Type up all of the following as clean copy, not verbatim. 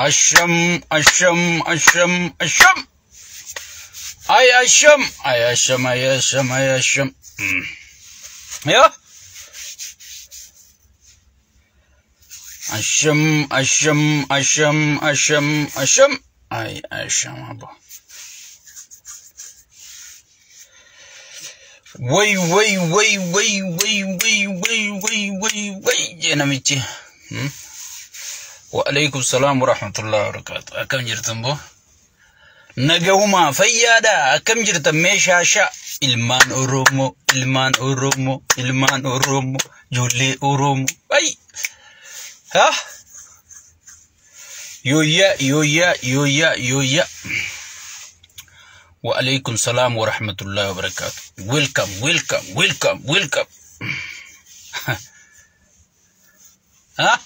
Asham, asham, asham, asham. Ay, asham, ay, asham, ay, asham, ay, asham. Yaa. Asham, asham, asham, asham, asham. Ay, asham, abo. Way, way, way, way, way, way, way, way, way, way, jee namichi. Wa alaikum salaam wa rahmatullahi wa barakaatu. Akkam jirtan boo? Nagahumaa fayyaadha. Akkam jirtan meeshaa shaa? Ilmaan Oromoo, ilmaan Oromoo, ilmaan Oromoo, ijoollee Oromoo. Ay! Ha? Yooyyaa, yooyyaa, yooyyaa, yooyyaa. Wa alaikum salaam wa rahmatullahi wa barakaatu. Welcome, welcome, welcome, welcome. Ha?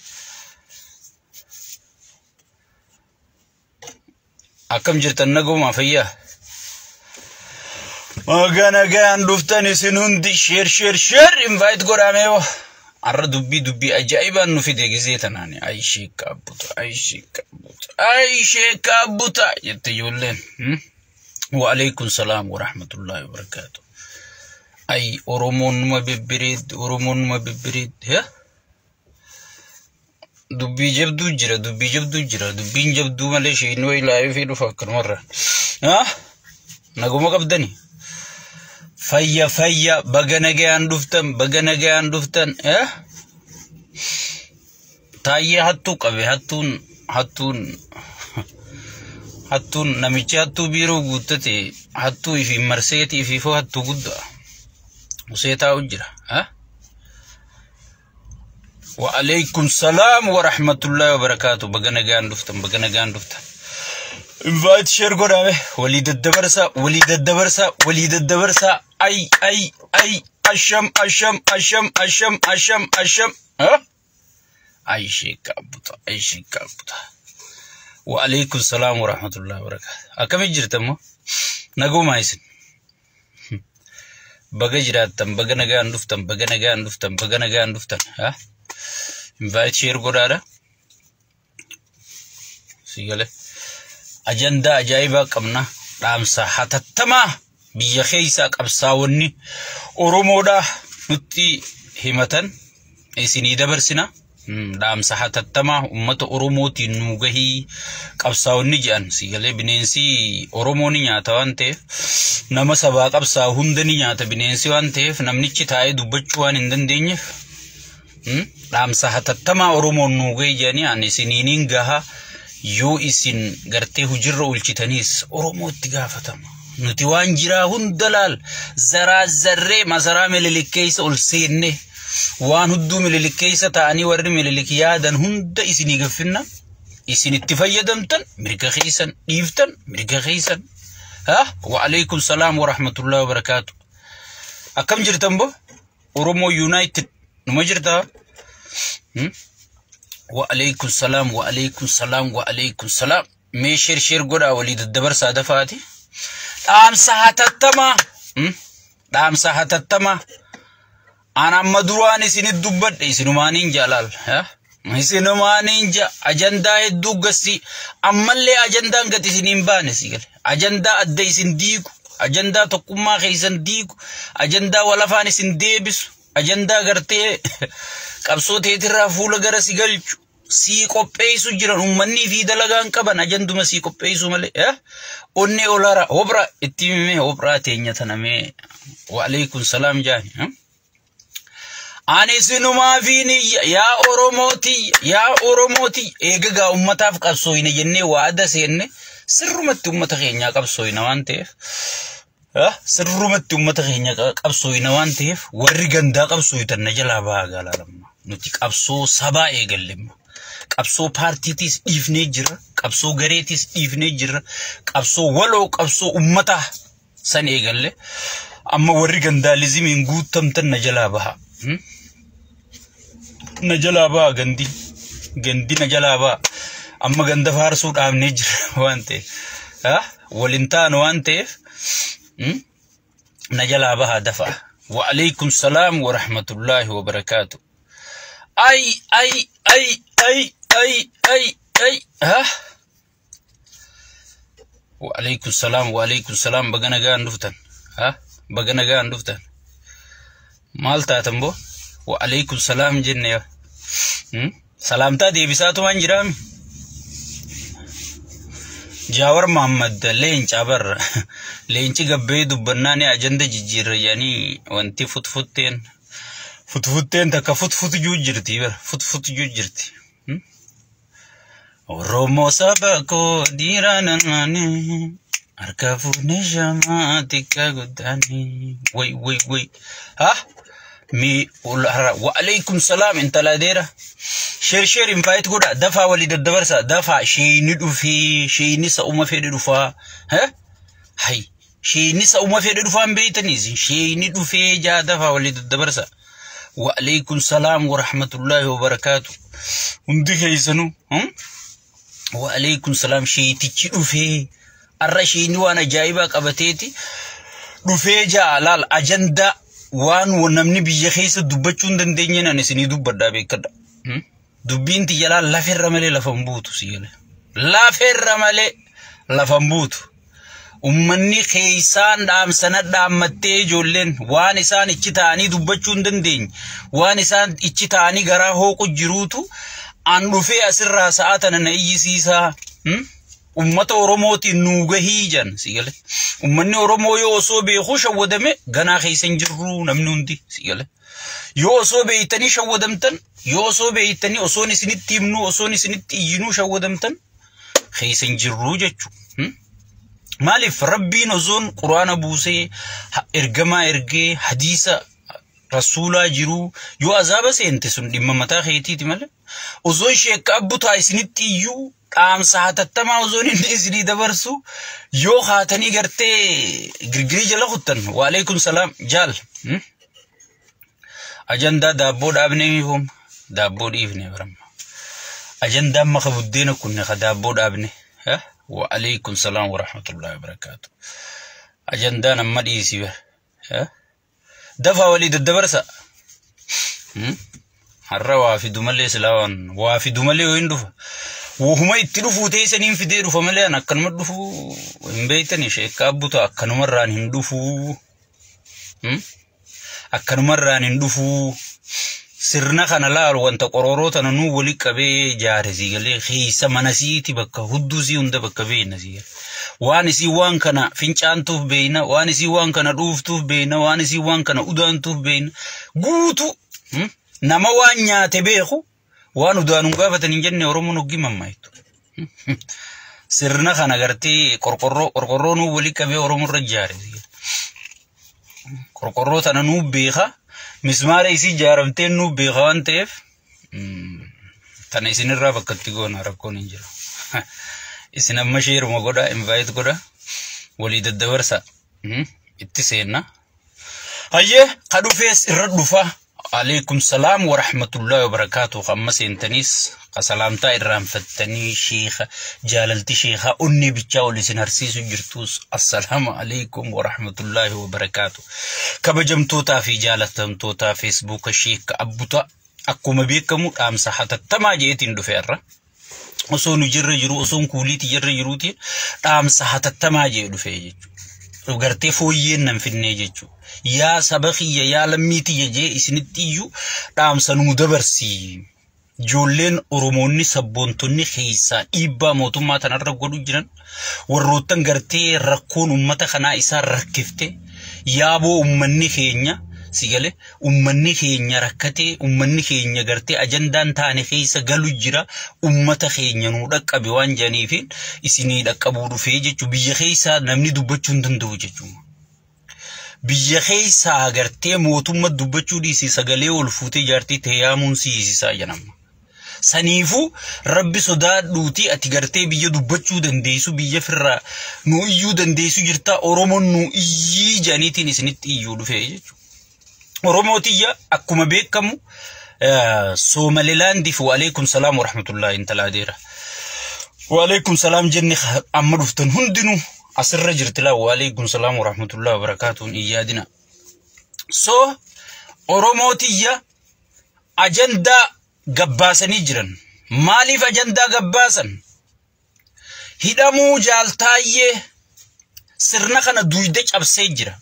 Akkam jirtan nagumaa fayyaa? Baga nagaan dhuftan isin hundi share share share invite godhamee hoo. Har'a dubbii dubbii ajaa'ibaan nu fide gisee tanaani. Ayishee kaabbuta, ayishee kaabbuta, ayishee kaabbuta jette ijoolleen. Wa alaikum salaam wa rahmatullahi wa barakaatu. Ay Oromoon numa bebbereeddi, Oromoon numa bebbereeddi. Dubbii jabduu jira, dubbii jabduu jira, dubbiin jabduu malee isheen wayi laayifii dhufa akkanumarra. Naguma qabdani? Fayya fayya baga nagayaan dhuftan, baga nagayaan dhuftan. Taayyee hattuu qabe hattuun hattuun hattuun namichi hattuu biiroo guuttate hattuu ifi marseetii ifiifoo hattuu guddaa. Usee taa'u jira. Wa alaikum salaam wa rahmatullahi wa barakaatu. Baga nagaan dhuftan, baga nagaan dhuftan. Invite share godhame. Walii daddabarsaa, walii daddabarsaa, walii daddabarsaa. Ay, ay, ay, asham, asham, asham, asham, asham, asham. Ay sheekka abbuta, ay sheekka abbuta. Wa alaikum salaam wa rahmatullahi wa barakaatu. Akkamii jirtan moo? Nagumaa isin? Baga jiraattan, baga nagaan dhuftan, baga nagaan dhuftan, baga nagaan dhuftan. Invite share godhaadha. Si galee. Ajandaa ajaa'ibaa qabna. Dhaamsa hatattamaa biyya keessaa qabsaa'onni Oromoodhaa nutti himatan isinii dabarsina. Dhaamsa hatattamaa uummata Oromootiin nuu gahii qabsaa'onni jedhan si galee bineensi Oromoo ni nyaata waan ta'eef nama sabaa qabsaa'u hunda ni nyaata bineensi waan ta'eef namnichi taa'ee dubbachuu waan hin dandeenyeef dhaamsa hatattamaa Oromoon nuu gahii jedhanii ani isiniiniin gaha yoo isin gartee hujirra oolchitaniis Oromootti gaafatama. Nuti waan jiraa hunda laal zaraa zarree masaraa Minilik keessa ol seenne waan hudduu Minilik keessa ta'anii warri Minilik yaadan hunda isinii gaffinna. Isin itti fayyadamtan mirga keessan dhiiftan mirga keessan. Ha? Wa alaikum salaam wa rahmatullahi wa barakaatu. Akkam jirtan bo? Oromoo United numa jirtaa? Wa alaikum salaam wa alaikum salaam wa alaikum salaam. Mee share share godhaa walii daddabarsaa dafaati. Dhaamsa hatattamaa. Dhaamsa hatattamaa. An amma duraan isinit dubbadhe isinumaaniin jaalaal. Isinumaaniin ja ajandaa hedduu gassi ammallee ajandaan gad isiniin baane si gale. Ajandaa adda isin diigu, ajandaa tokkummaa keessan diigu, ajandaa walafaan isin deebisu, ajandaa gartee qabsoo teetirraa fuula gara si galchu. Sii qopheessu jiran uummanni fi dalagaan qaban ajanduma sii qopheessu malee. Onnee olaara hobra itti himee hobraa teenya tana mee wa alaikum salaam jaani. Ani isinumaa fi niyya yaa Oromooti yaa Oromooti eegagaa ummataaf qabsooyina jennee waada seenne sirrumatti ummata keenyaa qabsooyina waan ta'eef sirrumatti ummata keenya qabsooyina waan ta'eef warri gandaa qabsooytan na jalaa bahaa gaalaalamma. Nuti qabsoo sabaa eegallemma. Qabsoo paartiitiis dhiifnee jirra. Qabsoo gareetiis dhiifnee jirra. Qabsoo waloo qabsoo ummataa san eegalle. Amma warri gandaalizimiin guutamtan na jalaa baha. Na jalaa baha gandi. Gandi na jalaa baha. Amma ganda faarsuu dhaabnee jira waan ta'eef. Waliin taanu waan ta'eef na jalaa baha dafa. Wa alaikum salaam wa rahmatullahi wa barakaatu. Ay ay ay ay ay ay Ay, ha? Waalaikum salaam, waalaikum salaam. Baga nagaan dhuftan. Ha? Baga nagaan dhuftan. Maal taatan boo? Waalaikum salaam jenne yaa. Salaamtaa deebisaatumaan jiraami. Jaawar Mahammad leenca barra. Leenci gabbee dubbannaan ajanda jijjiirra jedhanii wanti futfutteen. Futfutteen takka futfutu juu jirti bara. Futfutu juu jirti. Oromoo saba koo dhiira nanaani harka fuunee shamaa xiqqaa guddaani. Way way way. Ha? Mi waalaikum salaam intala adeera. Share share invite godha, dafaa walii daddabarsa, dafaa. Sheeyni dhufee, sheeyni sa'uma fedhe dhufaa. Ha? Hay, sheeyni sa'uma fedhe dhufaa hin beeytaniis, sheeyni dhufee jaa, dafaa walii daddabarsa. Waalaikum salaam wa rahmatullahi wa barakaatu. Hundi keessanuu. Waalaikum salaam, sheeytichi dhufee. Arra sheeyni waan ajaa'ibaa qabateeti dhufee jaa. Laal, ajandaa waan namni biyya keessa dubbachuu hin dandeenye nan isinii dubbadhaa, beekadha. Dubbiin tiyya laal lafeerra malee lafa hin buutu si gale. Lafeerra malee lafa hin buutu. Ummanni keessaan dhaamsana dhaammattee, ijoolleen waan isaan ichi ta'anii dubbachuu hin dandeenye, waan isaan ichi ta'anii garaa hooqu jiruutu an dhufee asirraa sa'a tana na iyyisiisaa. Ummata Oromootiin nuu gahii jan si gale. Ummanni Oromoo yoo osoo beekuu shawwadame ganaa keessa hin jirru namni hundi si gale. Yoo osoo beeytanii shawwadamtan, yoo osoo beeytanii osoon isinitti himnuu, osoon isinitti iyyinuu shawwadamtan, keessa hin jirru jechuudha. Maaliif Rabbiin osoon quraana buusee, ergamaa ergee, hadiisa rasuulaa jiruu yoo azaaba seente sun dhimma mataa keetiiti malee. Osoon sheekka abbutaa isinitti iyyuu, dhaamsa hatattamaa osoon inni isinii dabarsu yoo haatanii gartee girgirii jala kuttan. Waalaikum salaam jaal. Ajandaa daabboo dhaabnee miifoom daabboo dhiifne baramma. Ajandaan maka buddeena kunne ka daabboo dhaabne. Waalaikum salaam wa rahmatullahi wa barakaatu. Ajandaan amma dhiisi bara. Dafaa walii daddabarsa. Har'a waa fidu malee, silaa waan waa fidu malee yoo hin dhufa. Wahuma itti dhufuu teessaniin fidee dhufa malee an akkanuma dhufuu hin beektani, sheekkaa abbuta akkanumarraan hin dhufuu. Akkanumarraan hin dhufuu. Sirna kana laalu, wanta qororoo tana nuu wali qabee jaare sii galee, keessa mana siiti bakka hudduu sii hunda bakka beekna sii galee. Waan isii waan kana fincaantuuf beekna, waan isii waan kana dhuuftuuf beekna, waan isii waan kana udaantuuf beekna. Guutuu nama waan nyaate beeku waan udaanuun gaafatan hin jenne Oromoon hoggii mammaayitu. Sirna kana gartee qorqorroo qorqorroo nuu wali qabee Oromoo irra jaare. Qorqorroo tana nuu beeka. Mismaara isii ijaaramtee nuu beeka waan ta'eef tana isinirraa bakka itti goona rakkoon hin jiru. Isin amma sharuma godha, invite godha, walii daddabarsa, itti seenna. Hayyee, ka dhufees irra dhufa. Alaikum salaam wa rahmatullahi wa barakaatuh. Amma seentaniis ka salaamtaa irraanfattanii sheeka jaalalti sheekaa onnee bichaa ol isin harsiisu jirtus, assalaamu alaikum wa rahmatullahi wa barakaatuh. Kabajamtootaa fi jaalatamtootaa Feesbuuka sheeka abbuta, akkuma beekamu dhaamsa hatattamaa jeetiin dhufe irra. Osoo nu jirra jiru, osoon kuuliiti jirra jiruuti dhaamsa hatattamaa jee dhufe jechuudha. Gartee fooyyeen nan finnee jechuudha. Yaa saba kiyya, yaa lammii tiyya jee isinitti iyyuu dhaamsa nuu dabarsi. Ijoolleen Oromoonni sabboontonni keessaa dhiibbaa mootummaa tanarra godhu jiran, warroottan gartee rakkoon uummata kanaa isaan rakkifte, yaaboo uummanni keenya si gale, uummanni keenya rakkatee, uummanni keenya gartee ajandaan taane keessa galu jira, uummata keenya nuu dhaqqabe waan jedhaniifin isinii dhaqqabuu dhufee jechuudha. Biyya keessaa namni dubbachuu hin danda'u jechuudha. Biyya keessaa gartee mootummaa dubbachuu dhiisii sagalee ol fuutee jaartii ta'e yaamuun siisisaa jedhama. Saniifuu Rabbi sodaadhuuti, ati gartee biyya dubbachuu dandeessu, biyya firraa nuu iyyuu dandeessu jirta, Oromoon nuu iyyii jedhaniitiin isinitti iyyuu dhufee jechuudha. Oromootiyya, akkuma beekamu Soomalilaandiif, waalaikum salaam warahmatullahi intalaa deera. Waalaikum salaam jenne, amma dhuftan hundinuu asirra jirti laa, waalaikum salaam warahmatullahi wabarakaatuun iyyaadina. So Oromootiyya, ajandaa gabbaasanii jiran. Maaliif ajandaa gabbaasan? Hidhamuu Jaaltaayyee sirna kana duyda cabsee jira.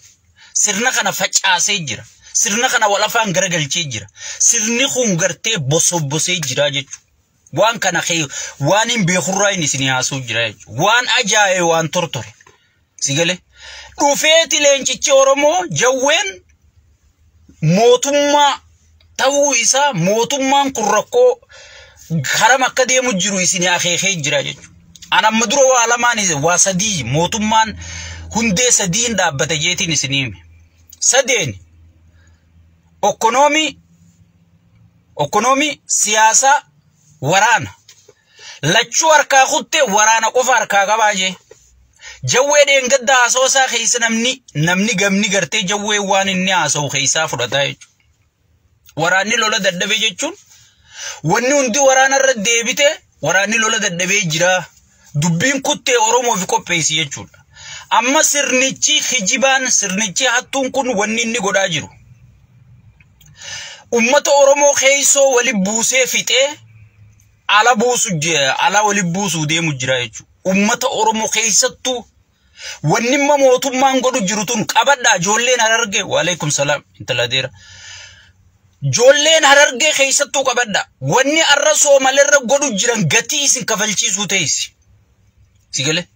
Sirna kana facaasee jira. Sirna kana wal afaan garagalchee jira. Sirni kun gartee bosobbosee jira jechuudha. Waan kana waan hin beekurraa inni isin haasuu jira jechuudha. Waan ajaa'e waan tortore. Sigale dhufeeti leencichi Oromoo jawween mootummaa ta'uu isaa mootummaan kun rakkoo karam akka deemu jiru isin akeekee jira jechuudha. An amma dura waa lamaan waa sadii mootummaan hundee sadiin dhaabbate jeetiin isin hime. Sadeen okonoomii, siyaasaa, waraana. Lachuu harkaa kutte waraana qofa harkaa qabaa jee. Jawwee dheengadda haasawaa isaa keessa namni gamni gartee jawwee waan inni haasa'u keessaa fudhataa jechuudha. Waraanni lola dadhabee jechuun wanni hundi waraana irra deebite waraanni lola dadhabee jira. Dubbiin kuttee Oromoof qopheessi jechuudha. Amma sirnichi kijibaan sirnichi hattuun kun wanni inni godhaa jiru. Uummata Oromoo keessoo wali buusee fixee ala buusu ala wali buusuu deemu jira jechuudha. Uummata Oromoo keessattuu wanni immoo mootummaan godhu jiru tun qabadhaa ijoolleen Harargee waalaikum salaam intala deera. Ijoolleen Harargee keessattuu qabadhaa wanni arra Soomalerra godhu jiran gatii isin kafalchiisuu ta'isi. Sigale.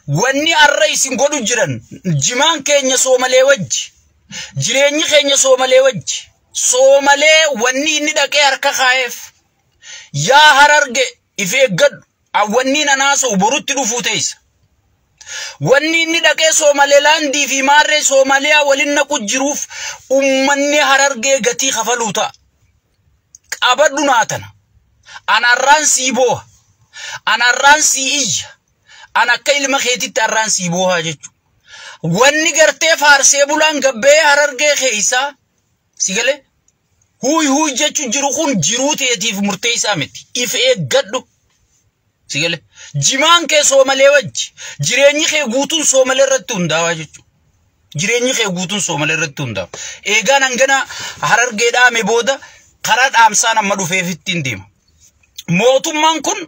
Wanni arra isin godhu jiran jimaan keenya Soomalee wajji jireenyi keenya Soomalee wajji Soomalee wanni inni dhaqee harka kaa'eef yaa Harargee if eeggadhu wanni nanaasa'u borutti dhufuu ta'isa. Wanni inni dhaqee Soomaleelaandii fi maarree Soomaliyaa waliin naqu jiruuf uummanni Harargee gatii kafaluu ta'a. Qabadhu naatana. An arraan sii booha. An arraan sii iyya. An akka ilma keetitti arraan sii boohaa jechuudha. Wanni gartee faarsee bulaan gabbee Harargee keessaa si galee huuy huuy jechuun jiru kun jiruu teetiif murteessaa miti. If eeggadhu. Sigale jimaan kee Soomalee wajji jireenyi kee guutuun Soomalee irratti hundaa'aa jechuudha. Jireenyi kee guutuun Soomalee irratti hundaa'a. Eegaan hangana Harargee dhaame booda karaa dhaamsaan amma dhufeef ittiin deema. Mootummaan kun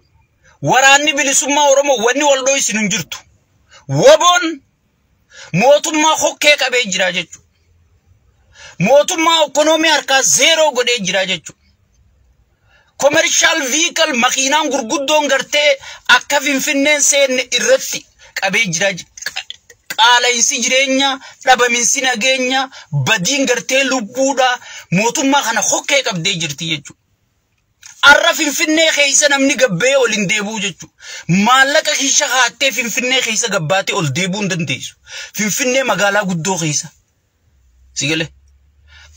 waraanni bilisummaa Oromoo wanni wal dho'isin hin jirtu. Woboon mootummaa hokkee qabee jira jechuudha. Mootummaa ekonoomii harkaa zeeroo godhee jira jechuudha. Commercial vehicle makiinaan gurguddoon gartee akka Finfinneen seenne irratti qabee jira. Qaala'insi jireenyaa, dhabaminsi nageenyaa, badiin gartee lubbuudha mootummaa kana hokkee qabdee jirti jechuudha. Arra Finfinnee keessa namni gabbee ol hin deebi'u jechuudha. Maallaqa kiisha kaattee Finfinnee keessa gabbaatee ol deebi'uu hin dandeessu. Finfinnee magaalaa guddoo keessa. Sigale.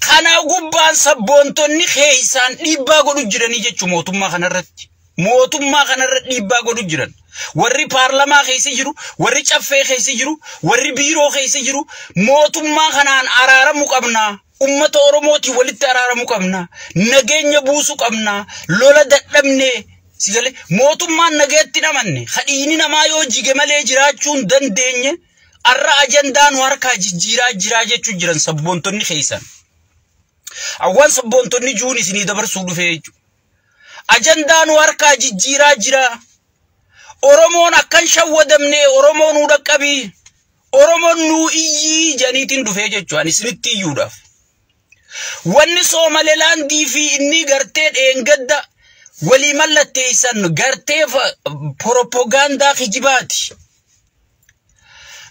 Kana gubbaan sabboontonni keessaan dhiibbaa godhu jiranii jechuudha mootummaa kanarratti. Mootummaa kanarra dhiibbaa godhu jiran. Warri paarlamaa keessa jiru, warri caffee keessa jiru, warri biiroo keessa jiru mootummaa kanaan araaramuu qabna. Uummata Oromootiin walitti araaramuu qabna. Nageenya buusuu qabna. Lola dadhabne. Sigale mootummaan nageetti namanne hadhiini namaa yoo jige malee jiraachuu hin dandeenye arra ajandaa nu harkaa jijjiiraa jiraa jechuu jiran sabboontonni keessan. Awwaan sabboontonni juun isinii dabarsuu dhufee jechuudha. Ajandaa nu harkaa jijjiiraa jira. Oromoon akkan shawwadamne Oromoon nu dhaqqabii. Oromoon nu iyyii janiitiin dhufee jechuudha. Ani isinitti iyyuudhaaf. Wanni Soomaleelaandii fi inni gartee dheengadda walii mallatteessan gartee propagaandaa kijibaati.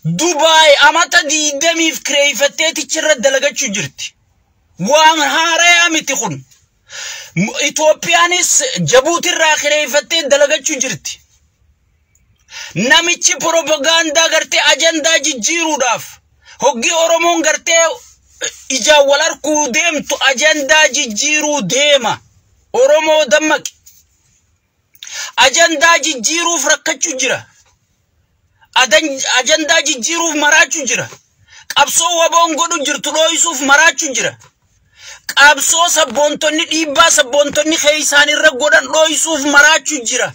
Dubaay amata 20 kireeffattee tichirra dalagachuu jirti. Waan haaraa miti kun. Itoophiyaanis Jabuutirraa kireeffattee dalagachuu jirti. Namichi propagaandaa gartee ajandaa jijjiiruudhaaf hoggii Oromoon gartee ijaan wal arguu deemtu ajandaa jijjiiruu deema. Oromoo dammaqi. Ajandaa jijjiiruuf rakkachuu jira. Ajandaa jijjiiruuf maraachuu jira. Qabsoo waboon godhu jirtu dhooyisuuf maraachuu jira. Qabsoo sabboontonni dhiibbaa sabboontonni keessaan irra godhan dhooyisuuf maraachuu jira.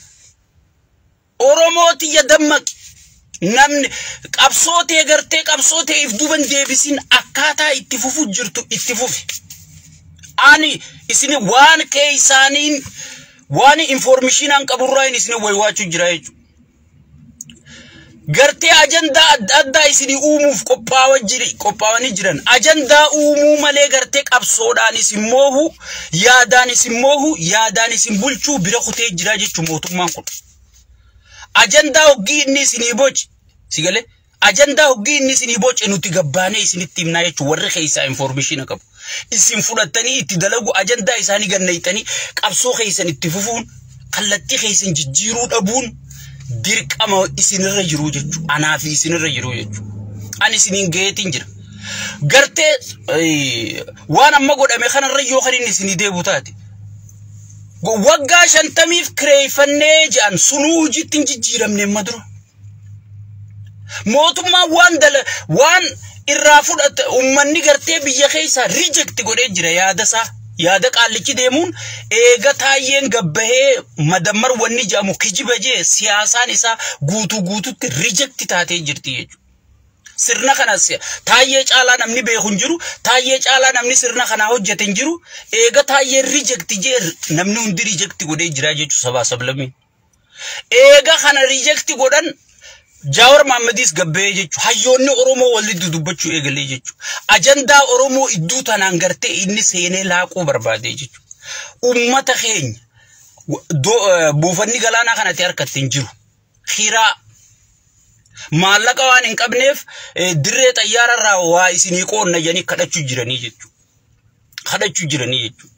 Oromoo tiyya dammaqi. Namni qabsoo ta'e gartee qabsoo ta'e if duuban deebisiin akkaataa itti fufu jirtu itti fufi. Ani isin waan keessaaniin Waan informationaan qaburraa inni isin waywaachuu jira jechuudha. Gartee ajandaa adda addaa isinii uumuuf qophaawanii jiran. Ajandaa uumuu malee gartee qabsoodhaan isin moohu, yaadaan isin moohu, yaadaan isin bulchuu bira kutee jira jechuudha mootummaan kun. Ajandaa hoggii inni isinii boce, si galee? Ajandaa hoggii inni isinii boce nuti gabbaanee isinitti himnaa jechuudha warri keessaa information qabu. Isin fudhattanii itti dalagu ajandaa isaanii gannayxanii qabsoo keessan itti fufuun kallattii keessan jijjiiruu dhabuun dirqama isinirra jiru jechuudha. Anaa fi isinirra jiru jechuudha. Ani isiniin gaheetiin jira. Gartee waan amma godhame kanarra yoo kan inni isinii deebu taate. Waggaa 50f kireeffannee jedhan sunuu hojiitti hin jijjiiramne amma dura. Mootummaan waan dala waan irraa fudhate uummanni gartee biyya keessaa reject godhee jira yaada isaa. Yaada qaallichi deemuun eega taayyeen gabbahee madammar wanni jedhamu kijiba jee siyaasaan isaa guutuu guututti reject taatee jirti jechuudha. Sirna kanas taayyee caalaa namni beeku hin jiru, taayyee caalaa namni sirna kanaa hojjete hin jiru, eega taayyee reject jee namni hundi reject godhee jira jechuudha sabaa sablammii. Eega kana reject godhan Jaawar Mahammadis gabbahee jechuudha. Hayyoonni Oromoo walitti dubbachuu eegalee jechuudha. Ajandaa Oromoo iddoo tanaan gartee inni seenee laaquu barbaade jechuudha. Uummata keenya buufanni galaanaa kanatti harkatti hin jiru. Kiraa maallaqa waan hin qabneef dirree xayyaararraa waa isinii qoonna jedhanii kadhachuu jiranii jechuudha. Kadhachuu jiranii jechuudha.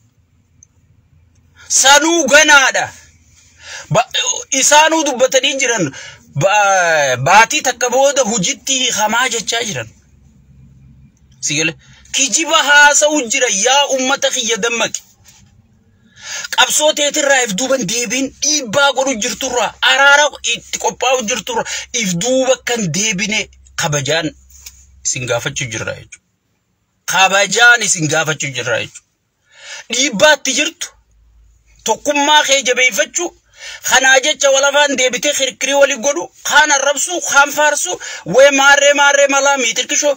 Sanuu ganaadha. Isaanuu dubbatanii jiran baatii takka booda hojiitti hiikamaa jechaa jiran. Sigale kijiba haasa'u jira yaa uummata kiyya dammaqi. Qabsoo teetirraa if duuban deebiin dhiibbaa godhu jirturraa araara itti qophaa'u jirturraa if duuba kan deebine kabajaan isin gaafachuu jirra jechuudha. Kabajaan isin gaafachuu jirra jechuudha. Dhiibbaatti jirtu tokkummaa kee jabeeffachuu kanaa jecha walafaan deebitee kirkirii walii godhu kaan arrabsuu kaan faarsuu wee maarree maarree malaa miitirkishoo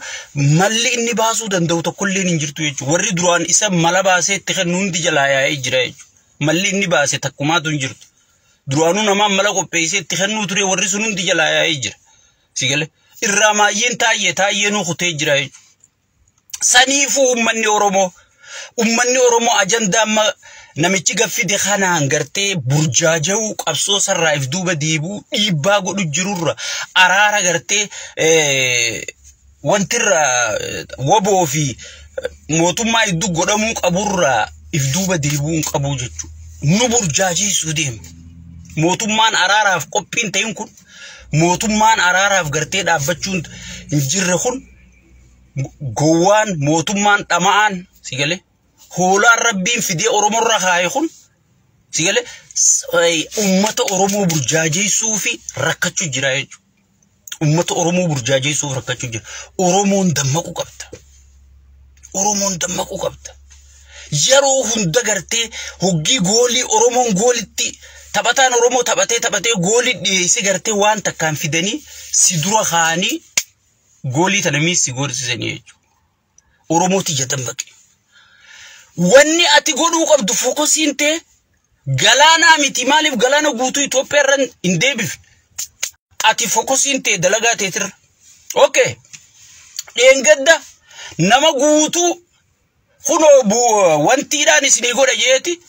malli inni baasuu danda'u tokkolleen hin jirtu jechuudha. Warri duraan isa mala baasee itti kennu hundi jalaa yaa'ee jira jechuudha. Malli inni baase takkumaatu hin jirtu. Duraanuu namaan mala qopheessee itti kennuu ture warri sun hundi jalaa yaa'ee jira. Sigale irraa maayyeen taayyee taayyee nuu kutee jira jechuudha. Saniifuu uummanni Oromoo ajandaa amma namichi gaffide kanaan gartee burjaaja'uu qabsoo sarraa if duuba deebi'uu dhiibbaa godhu jirurra araara gartee wantirra waboo fi mootummaa iddoo godhamuu qaburraa if duuba deebi'uu hin qabu jechuudha. Nu burjaajiisuu deema. Mootummaan araaraaf qophiin ta'in kun mootummaan araaraaf gartee dhaabbachuun hin jirre kun gowwaan mootummaan dhama'aan si galee hoolaan rabbiin fidee Oromoorra kaaye kun si galee uummata Oromoo burjaajeessuu fi rakkachuu jira jechuudha. Uummata Oromoo burjaajeessuuf rakkachuu jira. Oromoon dammaquu qabda. Oromoon dammaquu qabda. Yeroo hunda gartee hoggii goolii Oromoon goolitti taphataan Oromoo taphatee taphatee goolii dhiyeessee gartee waan takkaan fidanii si dura kaa'anii goolii tana miis si goolsisanii jechuudha. Oromooti ija dammaqe. Wanni ati godhuu qabdu focusiin ta'e galaanaa miti maaliif galaana guutuu Itoophiyaa irra hin deebifne. Ati focusiin ta'e dalagaa teetirra. Okay. Dheengadda nama guutuu kunoo wantiidhaan isinii godha jeeti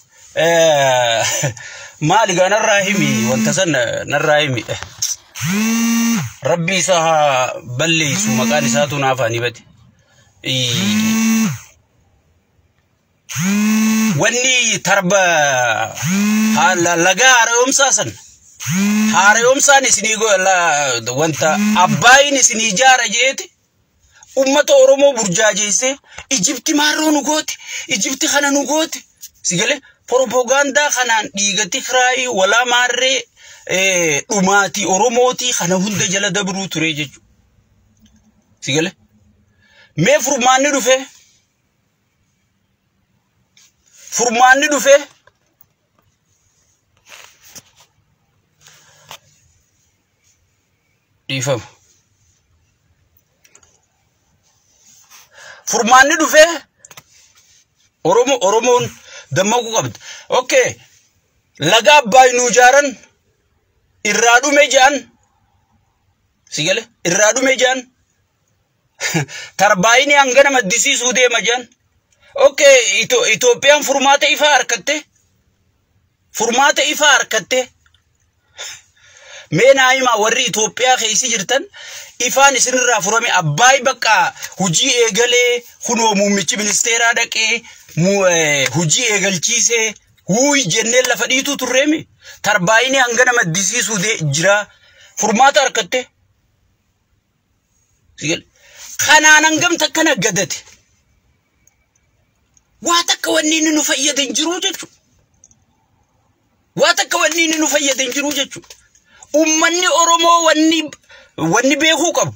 maali gaa narraa himi wanta san narraa himi. Rabbi isa haa balleessu maqaan isaatu naaf haa bade. Wanni tarba laga haaromsaa san haaromsaan isinii wanta abbaayin isinii ijaara jeeti ummata Oromoo burjaajeessee Ijipti maarroo nu goote Ijipti kana nu goote si galee propagaandaa kanaan dhiiga Tigraayii walaa maarree dhumaatii Oromootii kana hunda jala dabruu ture jechuudha. Si galee mee furmaanni dhufee furmaanni dhufee dhiifama. Furmaanni dhufee Oromoon dammaquu qabda. Okay. Laga Abbaay nuu jaaran irraa dhume ja'an. Si gale irraa dhume ja'an. Tarbaayinii hangana maddisiisuu deema ja'an. Okay, Itoophiyaan furmaata ifaa harkatte. Furmaata ifaa harkatte. Mee naa himaa warri Itoophiyaa keessa jirtan, ifaan isinirraa furame, Abbaay bakka hojii eegalee, kunoo muummichi ministeeraa dhaqee hojii eegalchiisee huuyi jennee lafa dhiituu turreemi. Tarbaayinii hangana maddisiisuu jira. Furmaata harkatte. Kanaan hangam takkana gadate. Waa takka wanni inni nu fayyade hin jiru jechuudha. Waa takka wanni inni nu fayyade hin jiru jechuudha. Ummanni Oromoo wanni beekuu qabu.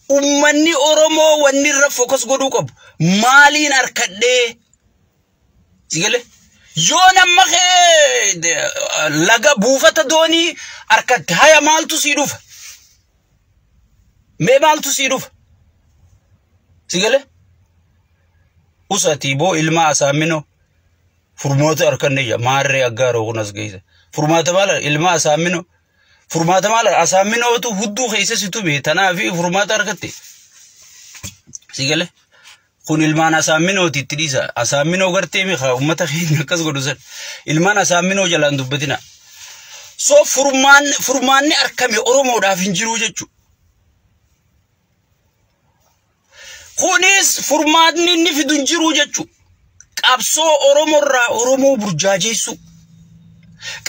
Ummanni Oromoo wanni irra focus godhuu qabu. Maaliin harkadhee? Sigale? Yoo nama kee laga buufata doonii harkatte, haya, maaltu sii dhufa? Mee maaltu sii dhufa? Sigale? Usatii boo ilma asaaminoo furmaata harkanne ija maarree aggaaroo kun as geessa. Furmaata maal ilma asaaminoo? Furmaata maal asaaminootu hudduu keessa si tume tanaafi furmaata harkatte. Sigale? Kun ilmaan asaaminooti, itti dhiisa. Asaaminoo gartee mi'a uummata keenya akkas godhu san. Ilmaan asaaminoo jalaan dubbatina. So furmaanni harkame Oromoodhaaf hin jiru jechuudha. Kunis furmaanni inni fidu hin jiru jechuudha. Qabsoo Oromoorraa Oromoo burjaajeessu.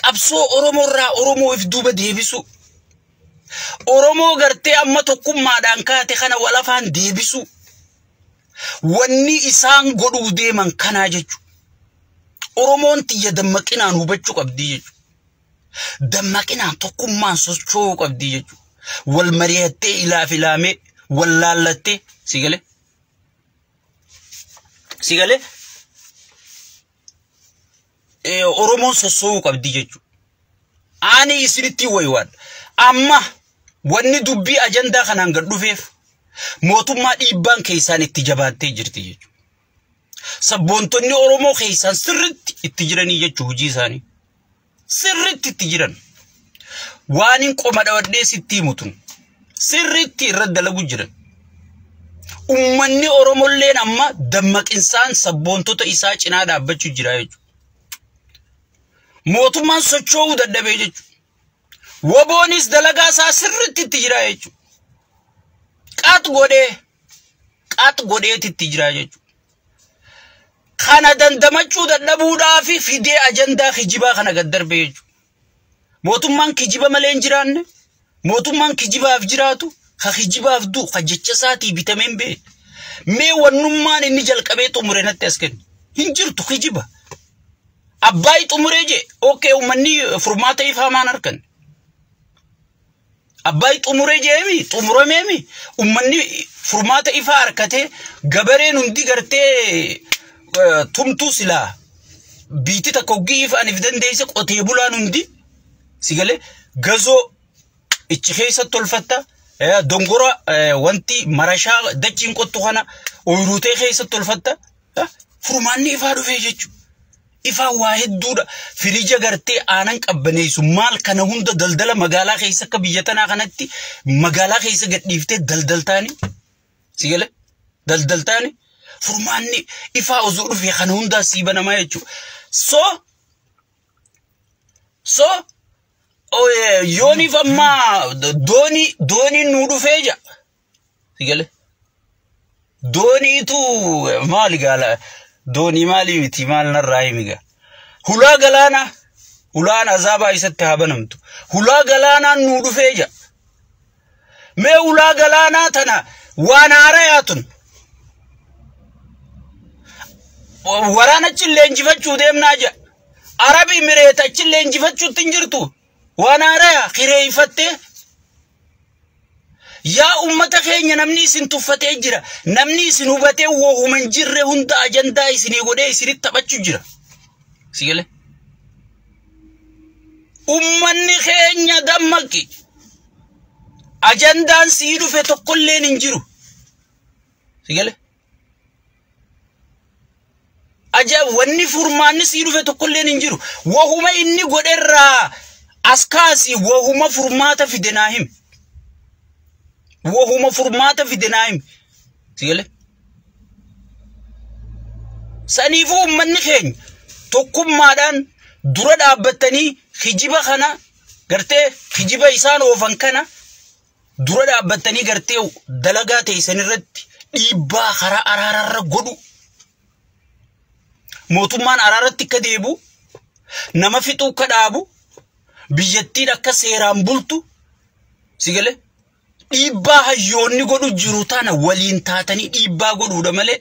Qabsoo Oromoorraa Oromoo if duuba deebisu. Oromoo gartee amma tokkummaadhaan kaate kana walafaan deebisu. Wanni isaan godhuu deeman kanaa jechuudha. Oromoon tiyya dammaqinaan hubachuu qabdii jechuudha. Dammaqinaan tokkummaan socho'uu qabdii jechuudha. Wal mari'attee, ilaaf ilaamee wal laallattee, si galee. Si galee, Oromoon socho'uu qabdii jechuudha. Ani isinitti wayiwaadha. Amma wanni dubbii ajandaa kanaan gad dhufeef mootummaa dhiibbaan keessaan itti jabaattee jirti jechuudha. Sabboontonni Oromoo keessaan sirritti itti jiranii jechuudha hojii isaanii. Sirritti itti jiran. Waan hin qoma dhawadhee sitti himutun. Sirritti irra dalagu jiran. Uummanni Oromolleen amma dammaqinsaan sabboontota isaa cinaa dhaabbachuu jira jechuudha. Mootummaan socho'uu dadhabee jechuudha. Woboonis dalagaa isaa sirritti itti jira jechuudha. Qax godhee qax godheeti itti jira jechuudha. Kana dandamachuu dadhabuudhaaf fidee ajandaa kijibaa kana gad darbe jechuudha. Mootummaan kijiba malee hin jiraanne, mootummaan kijibaaf jiraatu, ka kijibaaf du'u, ka jecha isaatii bitamee hin beekne. Mee wannummaan inni jalqabee xumure natti as kennu. Hin jirtu, kijiba. Abbaay xumuree jee, okay, uummanni furmaata ifaa maan harkan. Abbaay xumuree jeemi, xumurameemi, uummanni furmaata ifaa harkatee, gabareen hundi gartee tumtuu silaa biitti takka hoggii ifaan if dandeesse, qotee bulaan hundi, si galee, gazoo ichi keessa tolfatta, dongora wanti marashaa dachiin qottu kana ooyiruutee keessa tolfatta, furmaanni ifaa dhufee jechuudha. Ifaa waa hedduudha. Firija gartee aanan qabbaneessu maal kana hunda daldala magaalaa keessa akka biyya tanaa kanatti magaalaa keessa gadhiiftee daldaltaani. Si galee, daldaltaani furmaanni ifaa osoo dhufee kana hundaa sii banamaa jechuudha. So yooniif ammaa dooniin nuu dhufee jira. Si galee, dooniitu maali gaala, doonii maalii miti, maal narraa himi gaa. Hulaa galaanaa, hulaan azaabaa isatti haa banamtu. Hulaa galaanaan nuu dhufee jira. Mee hulaa galaanaa tana waan haara yaatun. Waraana achillee injifachuu deemnaa jira. Arabi Imireet achillee injifachuutti hin jirtu. Waan haaraya kireeffattee. Yaa ummata keenya, namni isin tuffatee jira. Namni isin hubatee wohuma hin jirre hunda ajandaa isinii godhee isinitti taphachuu jira. Si galee? Ummanni keenya dammaqi. Ajandaan sii dhufe tokkolleen hin jiru. Si galee? Ajaa'ib wanni furmaanni sii dhufe tokkolleen hin jiru. Wahuma inni godherraa as kaasii wahuma furmaata fide naa himi. Wahuma furmaata fide naa himi. Si galee? Saniifuu uummanni keenya tokkummaadhaan dura dhaabbatanii kijiba kana gartee kijiba isaan oofan kana dura dhaabbatanii gartee dalagaa teessan irratti dhiibbaa karaa araararra godhu. Mootummaan araaratti akka deebi'u, nama fixuu akka dhaabu, biyyattiin akka seeraan bultu, si galee dhiibbaa hayyoonni godhu jiru tana waliin taatanii dhiibbaa godhuudha malee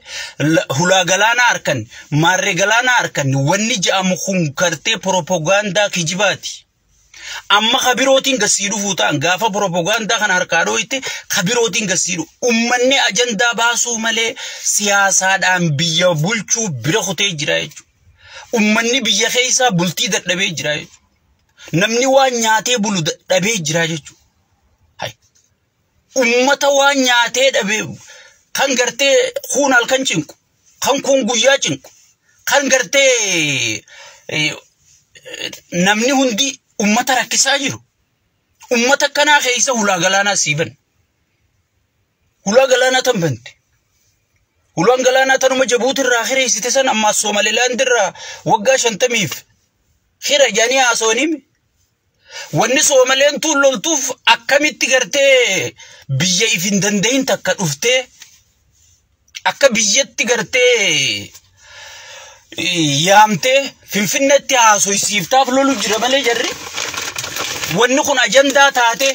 hulaa galaanaa harkan maarree galaanaa harkan wanni je'amu kun gartee propoogaandaa kijibaati. Amma kabirootiin gasii dhufuu ta'an gaafa propoogaandaa kana harkaa dhooyte kabirootiin gasii dhufu. Uummanni ajandaa baasuu malee siyaasaadhaan biyya bulchuu bira kutee jira jechuudha. Uummanni biyya keessaa bultii dadhabee jira jechuudha. Namni waan nyaatee bulu dadhabee jira jechuudha. Uummata waan nyaatee dhabee kan gartee kuun halkan cinqu, kan kuun guyyaa cinqu, kan gartee namni hundi uummata rakkisaa jiru. Uummata akkanaa keessa hulaa galaanaa siiban. Hulaa galaanaa tan bante. Hulaan galaanaa tanuma Jabuuti irraa hireessite san ammaa Soomalilaand irraa waggaa 50f hira jedhanii haasawanii. Wanni Soomaleen tun loltuuf akkamitti gartee biyya if hin danda'in takka dhuftee akka biyyatti gartee yaamtee Finfinneetti haasoysiiftaaf lolu jira malee jarri. Wanni kun ajandaa taate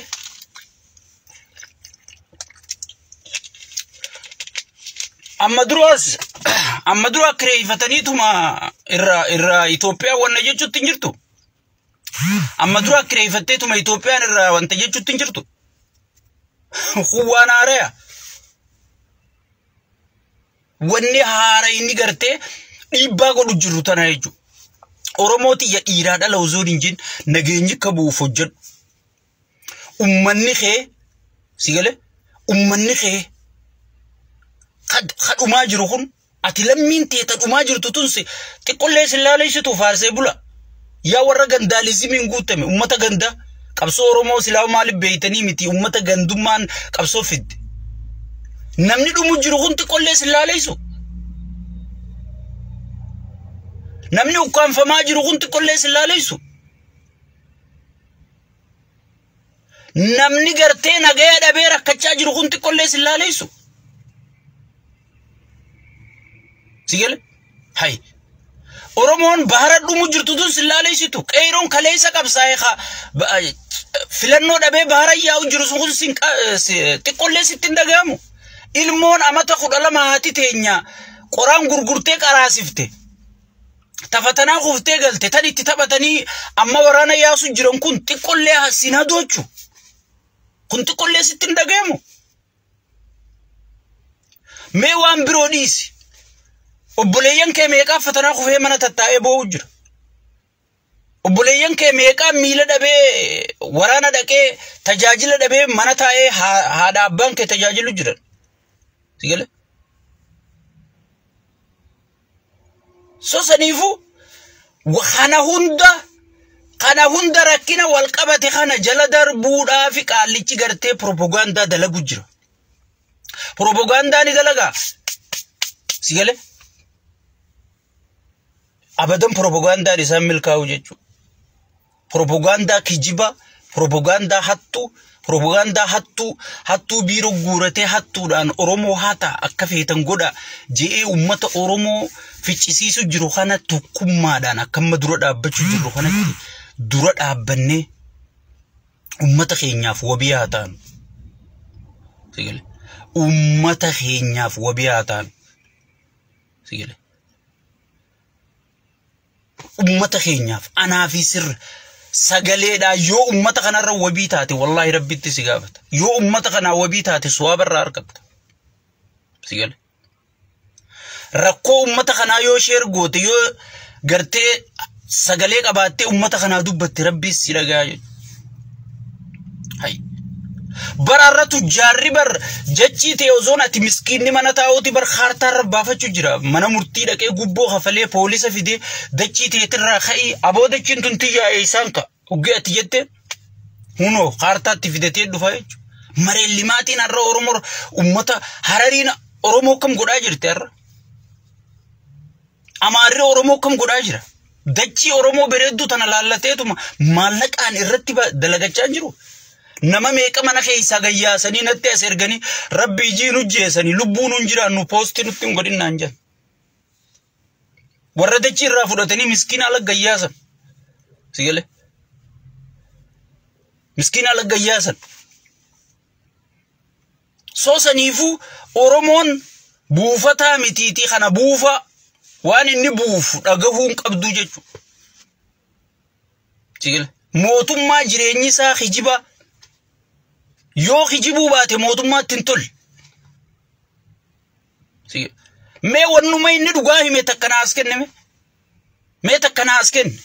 amma dura kireeffataniituma irraa Itoophiyaa wanna jechuutti hin jirtu. Amma dura kireeffatteetuma Itoophiyaan irraa wanta jechuutti hin jirtu. Kun waan haaraya. Wanni haara inni gartee dhiibbaa godhu jiru tana jechuudha. Oromoo xiyya dhiiraa dhala osoo hin jin nageenyi akka bu'uuf hojjedhu. Uummanni kee si galee uummanni kee kadhumaa jiru kun ati lammiin teeta dhumaa jirtu tun xiqqollee si laaleessitu faarsee bula. Yaa warra gandaalizimiin guutame uummata gandaa qabsoo Oromoo silaa maaliif beeytanii miti uummata gandummaan qabsoo fidde. Namni dhumu jiru kun xiqqollee si laaleessu. Namni ukkaanfamaa jiru kun xiqqollee si laaleessu. Namni gartee nagaya dhabee rakkachaa jiru kun xiqqollee si laaleessu. Si galee? Hayi. Oromoon bahara dhumu jirtu tun si laaleessitu. Qeeroon kaleessa qabsaa'ee filannoo dhabee bahara yaa'u jiru sun xiqqollee sitti hin dhaga'amu. Ilmoon amata 12 haati teenya qoraan gurgurtee qaraasifte. Tafatanaa kuftee galte tan itti taphatanii amma waraana yaasu jiran kun xiqqollee sin hadoochu. Kun xiqqollee sitti hin dhaga'amu. Mee waan biroo dhiisi. Obboleeyyan kee meeqaa fatanaa kufee mana tattaa'ee boo'u jira. Obboleeyyan kee meeqaa miila dhabee waraana dhaqee tajaajila dhabee mana taa'ee haadha abbaan kee tajaajilu jiran. Si galee? So saniifuu kana hunda rakkina wal qabate kana jala darbuudhaaf qaallichi gartee propoogaandaa dalagu jira. Propoogaandaa ni dalagaa. Si galee? Abadan propoogaandaan isaan milkaa'u jechuudha. Propoogaandaa kijiba, propoogaandaa hattuu, propoogaandaa hattuu, hattuu biiroo guuratee hattuudhaan Oromoo hata akka feetan godha je'ee uummata Oromoo ficcisiisu jiru kana tokkummaadhaan akka amma dura dhaabbachuu jirru kanatti dura dhaabbannee uummata keenyaaf wabii haa taanu. Si galee? Uummata keenyaaf wabii haa taanu. Si galee? Uummata keenyaaf anaa fi sirra sagaleedhaan yoo uummata kanarra wabii taate wallaahi rabbitti si gaafata. Yoo uummata kanaa wabii taate suwaabarraa argatta. Si galee? Rakkoo uummata kanaa yoo sheer goote yoo gartee sagalee qabaattee uummata kanaa dubbatte rabbiis si dhagaa jechuudha. Hayi. Bara irra tujjaarri bar jechii ta'e osoon ati miskiinni mana taa'uuti bar kaartaa irra baafachuu jira. Mana murtii dhaqee gubboo kafalee poolisa fidee dachii ta'eetirraa ka'ii aboo dachiin tun tiyyaa eessaan ka'a. Uggee ati jette hunoo kaartaatti fidatee dhufa jechuudha. Mareen limaatiin har'a Oromoo uummata Harariin Oromoo kam godhaa jirti har'a? Amaarri Oromoo kam godhaa jira? Dachii Oromoo bareedduu tana laallateetuma maallaqaan irratti dalagachaa jiru. Nama meeqa mana keessaa gayyaasanii natti as erganii rabbi ijii nu jeesanii lubbuun hin jiraannu poostii nutti hin godhinnaan jedhan. Warra dachii irraa fudhatanii miskiina ala gayyaasan. Sigalee. Miskiina ala gayyaasan. Soosaniifuu Oromoon buufataa mitiitii kana buufa waan inni buufu dhagahuu hin qabdu jechuudha. Sigalee. Mootummaa jireenyi isaa kijiba yoo kijibuu baate mootummaatti hin tolle. Mee wannuma inni dhugaa hime takka naas kenneme. Mee takka naas kenne.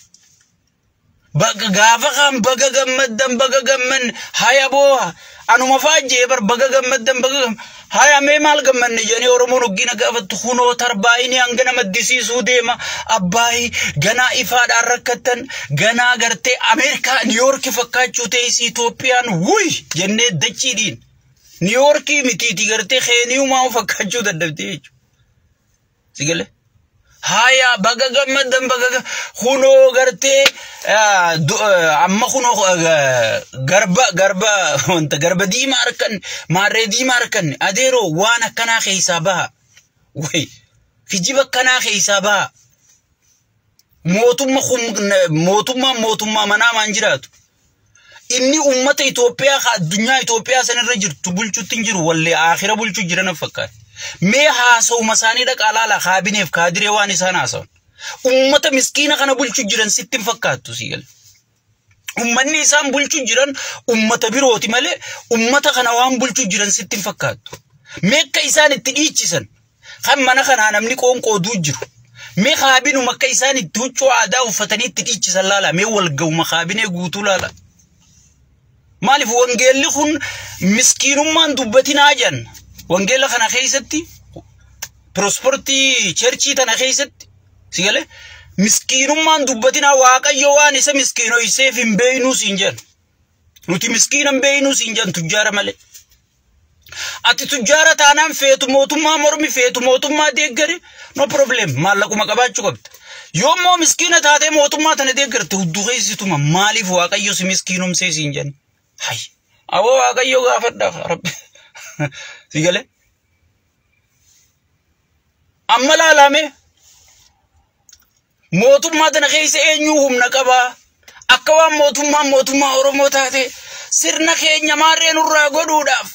Gaafa kaan baga gammaddan baga gammanne haya booha anuma faajjee bar baga gammaddan baga gammaddan haya mee maal gammanne jedhanii Oromoon hoggina gaafattu kunoo tarbaayinii hangana maddisiisuu deema abbaayii ganaa ifaadhaan rakkattan ganaa gartee Ameerikaa Niiyoorkii fakkaachuu ta'es Itoophiyaan wuy jennee dachiidhiin Niiyoorkii mitiitii gartee Keeniyumaa fakkaachuu dadhabdee jechuudha. Sigalee. Haya baga gammaddan baga kunoo gartee amma kunoo garba garba wanta garba diimaa harkan maarree diimaa harkan adeeroo waan akkanaa keessaa baha. Way kijiba akkanaa keessaa baha. Mootummaa mootummaa manaa maan jiraatu. Inni uummata Itoophiyaa ka addunyaa Itoophiyaa sanirra jirtu bulchuutti hin jiru wallee aakhira bulchuu jiran fakkaata. Mee haasawuma isaanii dhaqaa laala kaabineef kaadiree waan isaan haasawan. Uummata miskiina kana bulchuu jiran sitti hin fakkaattu sii gala. Uummanni isaan bulchuu jiran uummata birooti malee uummata kana waan bulchuu jiran sitti hin fakkaattu. Mee akka isaan itti dhiichisan kan mana kanaa namni qoonqooduu jiru. Mee kaabinuma akka isaan itti huccuu aadaa uffatanii itti dhiichisan laala. Mee walga'uma kaabinee guutuu laala. Maaliif wangeelli kun miskiinummaan dubbatinaa jenna. Wangeela kana keessatti pirosportii cherchii tana keessatti si galee miskiinummaan dubbatinaa waaqayyo waan isa miskiinoyseef hin beeynuu siin jenna. Nuti miskiina hin beeynuu siin jenna tujjaara malee. Ati tujjaara taanaan feetu mootummaa mormi feetu mootummaa deeggari no problem maallaquma qabaachuu qabda. Yoommoo miskiina taatee mootummaa tana deeggarte hudduu keessituma maaliif waaqayyo si miskiinomsee siin jenna. Hay aboo waaqayyo gaafadha rabbi. Si galee amma laalame mootummaa tana keessa eenyuu humna qabaa akka waan mootummaan mootummaa Oromoo taate sirna keenya maarree nurraa godhuudhaaf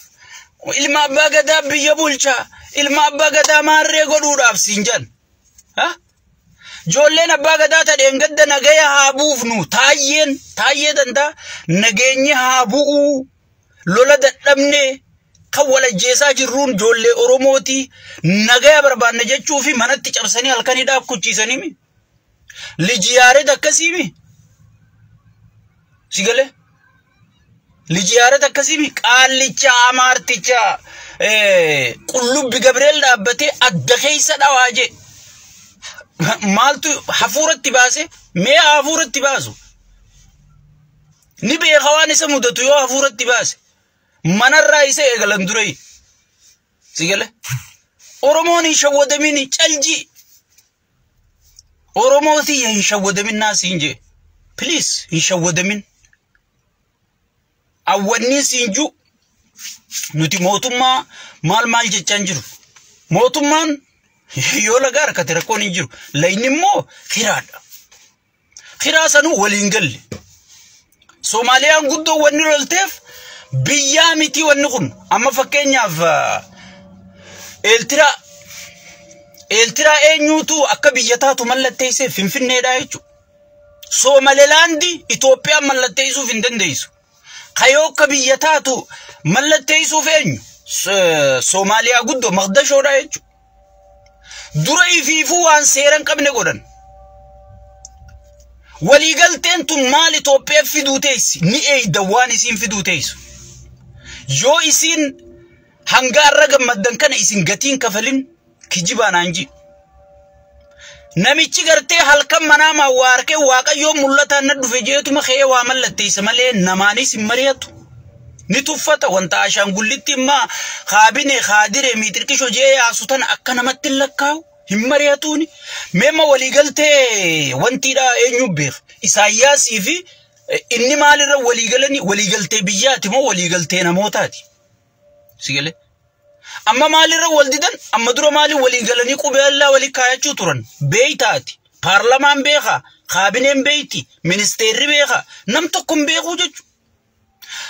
ilma abbaa gadaa biyya bulchaa ilma abbaa gadaa maarree godhuudhaaf siin jedhan. Ijoolleen abbaa gadaa tadheen gadda nagaya haa buufnu taayyeen taayyee danda'a nageenyi haa bu'uu lola dadhabne kan walajjeesaa jirruun ijoollee Oromooti nagaya barbaanna jechuu fi manatti cabsanii halkan hidhaa kuchiisanii mi? Liji Yaared akkasii mi? Si galee? Liji Yaared akkasii mi? Qaallicha Amaarticha Qullubbi Gabriel dhaabbatee adda keessa dhawaa jee. Maaltu hafuuratti baase? Mee hafuuratti baasu? Ni beeka waan isa mudatu yoo hafuuratti baase. Manarraa isa eegalan dureyi. Si galee? Oromoon hin shawwadamin caljii. Oromootii hin shawwadamin naa siin jee. Please hin shawwadamin. Awwanni siin juu nuti mootummaa maal maal jechaa hin jiru. Mootummaan yoo laga harkate rakkoon hin jiru. Layni immoo kiraadha. Kiraa sanuu waliin galle. Soomaaliyaan guddoo wanni lolteef biyyaa miti wanni kun amma fakkeenyaaf Eeltiraa eenyuutu akka biyya taatu mallatteessee Finfinneedha jechuudha. Soomalilaandi Itoophiyaan mallatteessuuf hin dandeessu. Kayoo akka biyya taatu mallatteessuuf eenyu? Soomaaliyaa guddoo Maqdashoodha jechuudha. Dura ifiifuu waan seera hin qabne godhan. Waliigalteen tun maal Itoophiyaa fiduu teessi? Ni eeyda waan isiin fiduu teessu. Yoo isiin hanga har'a gammaddan kana isin gatiin kafalin kijibaan anji. Namichi gartee halkan manaamaa waa harkee Waaqayyoon mul'ataan na dhufe jeetuma ka'ee waa mallatteessa malee namaanis hin mari'atu. Ni tuffata wanta ashaangullitti immaa kaabine kaadire miixirqisho jee yaasu tana akka namatti hin lakkaa'u hin mari'atuuni. Meemma waliigaltee wantiidha eenyu beeka. Isaayyaasii fi inni maalirra waliigalanii waliigaltee biyyaati moo waliigaltee namootaati? Sigalee. Amma maalirra wal didan amma dura maaliin waliigalanii qubeellaa walii kaayachuu turan beeytaati. Paarlamaan beeka, kaabineen beeyti, ministeerri beeka, nam tokko hin beekuu jechuudha.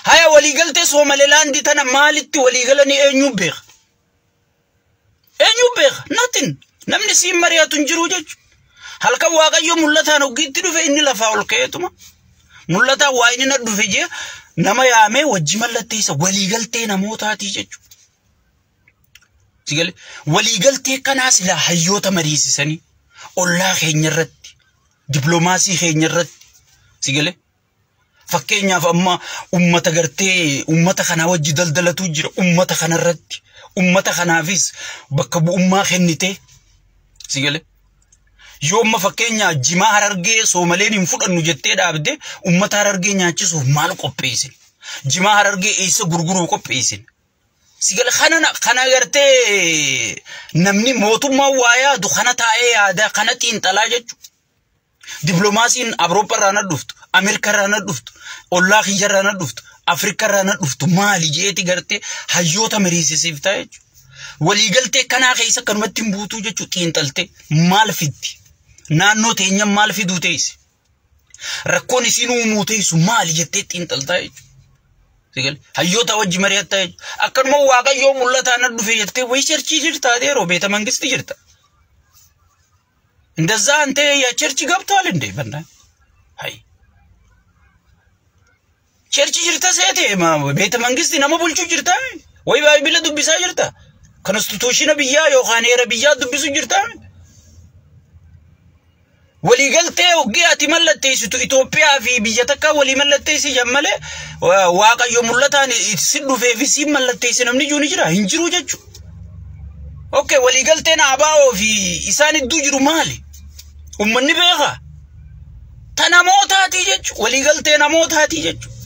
Haya waliigaltee Soomalilaandii tana maalitti waliigalanii eenyuun beeka? Eenyuun beeka? Nothing. Namni siin mari'atu hin jiru jechuudha. Halkan Waaqayyo mul'ataan hoggiitti dhufe inni lafaa ol ka'eetuma. Mul'ataan waa inni na dhufe jee nama yaamee wajji mallatteessa waliigaltee namootaatii jechuudha. Sigale waliigaltee kanaa silaa hayyoota mariisisanii ollaa keenya irratti dippiloomaasii keenya irratti sigale fakkeenyaaf amma ummata gartee ummata kanaa wajji daldalatu jira ummata kana irratti ummata kanaafis bakka bu'ummaa kennite sigale yoo amma fakkeenyaaf jimaa Harargee Soomaleen hin fudhannu jettee dhaabde ummata Harargee nyaachisuuf maal qopheessin? Jimaa Harargee eessa gurguruu qopheessin? Sigale kana kana gartee namni mootummaa waa yaadu kana taa'ee yaada kana xiinxalaa jechuudha. Dippiloomaasiin Awurooppaa irraa na dhuftu, Ameerikaa irraa na dhuftu, ollaa kiyya irraa na dhuftu, Afrikaa irraa na dhuftu maali jeeti gartee hayyoota mariisisiif ta'a jechuudha. Waliigaltee kanaa keessa akkanumatti hin buutuu jechuudha xiinxaltee maal fiddi? Naannoo teenya maal fiduu teessi? Rakkoon isiin uumuu teessu maali jettee xiinxaltaa jechuudha. Sigale hayyoota wajji mari'attaa jechuudha. Akkanuma Waaqayyoo mul'ataa na dhufe jettee wayi churchii jirta adeeroo beeta mangisti jirta. እንደዛ አንተ የ church ገብቷል እንዴ? በና አይ church jirta seete beeta mangisti nama bulchuu jirta ወይ Bible dubbisaa jirta constitution biyyaa yookaan heera biyyaa dubbisu jirta. Waliigaltee hoggii ati mallatteessitu Itoophiyaa fi biyya takka walii mallatteessi malee Waaqayyo mul'ataan si dhufee fi si mallatteessi namni jiru ni jira hin jiru jechuudha. Okay, waliigalteen ABO fi isaan iddoo jiru maali? Uummanni beeka. Ta namootaatii jechuudha. Waliigaltee namootaatii jechuudha.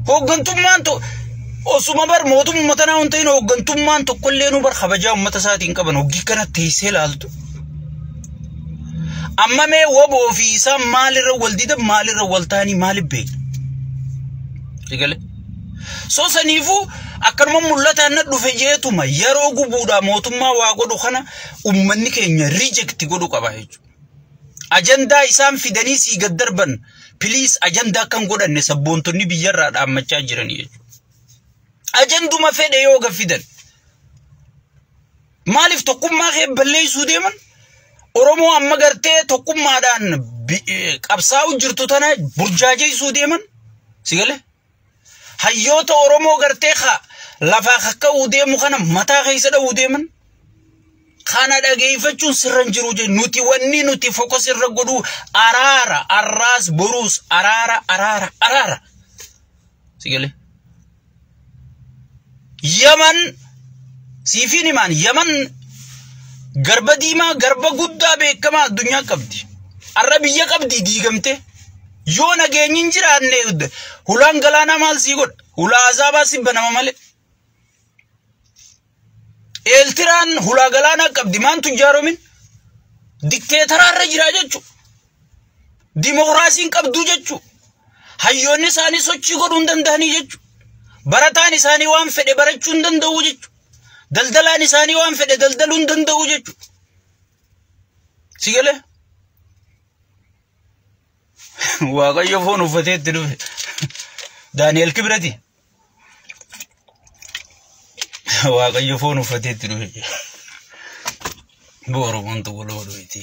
Hooggantummaan osuma bar mootummaa tanaa hin ta'in hooggantummaan tokkollee nu bar kabajaa uummata isaatiin qaban hoggii kana teessee ilaaltu. Amma mee woboo fi isaan maalirra wal didan maalirra wal ta'anii maaliif beekna? Egalee. Soo saniifuu akkanuma mul'ataan na dhufe jeetuma yeroo gubuudhaa mootummaa waa godhu kana uummanni keenya reject godhu qaba jechuudha. Ajandaa isaan fidanii sii gad darban please ajandaa kan godhanne sabboontonni biyyarraa dhaammachaa jiranii jechuudha. Ajanduma fedhe yoo gad fidan. Maaliif tokkummaa kee balleessuu deeman? Oromoo amma gartee tokkummaadhaan qabsaa'u jirtu tana burjaajeessuu deeman. Si galee? Hayyoota Oromoo gartee lafaa kakka'uu deemu kana mataa keessa dha'uu deeman. Kana dhageeffachuun sirra hin jiru jennu nuti wanni nuti focus irra godhuu araara arraas boruus araara araara araara. Si galee? Yaman siifiin himaan Yaman garba diimaa garba guddaa beekamaa addunyaa qabdi. Arra biyya qabdi diigamte. Yoo nageenyi hin jiraanne hulaan galaanaa maal sii godha? Hulaa azaabaa si banama malee. Eeltiraan hulaa galaanaa qabdi maantu ijaaromin? Dikteetaraarra jira jechuudha. Dimokiraasiin qabduu jechuudha. Hayyoonni isaanii sochii godhuu hin danda'anii jechuudha. Barataan isaanii waan fedhe barachuu hin danda'u jechuudha. Daldalaan isaanii waan fedhe daldaluu hin danda'u jechuudha. Si galee? Waaqayyo foon uffatee itti dhufe. Daani'el Kibrati. Waaqayyo foon uffatee itti dhufe. Boo Oromoon tokko dhufeeti.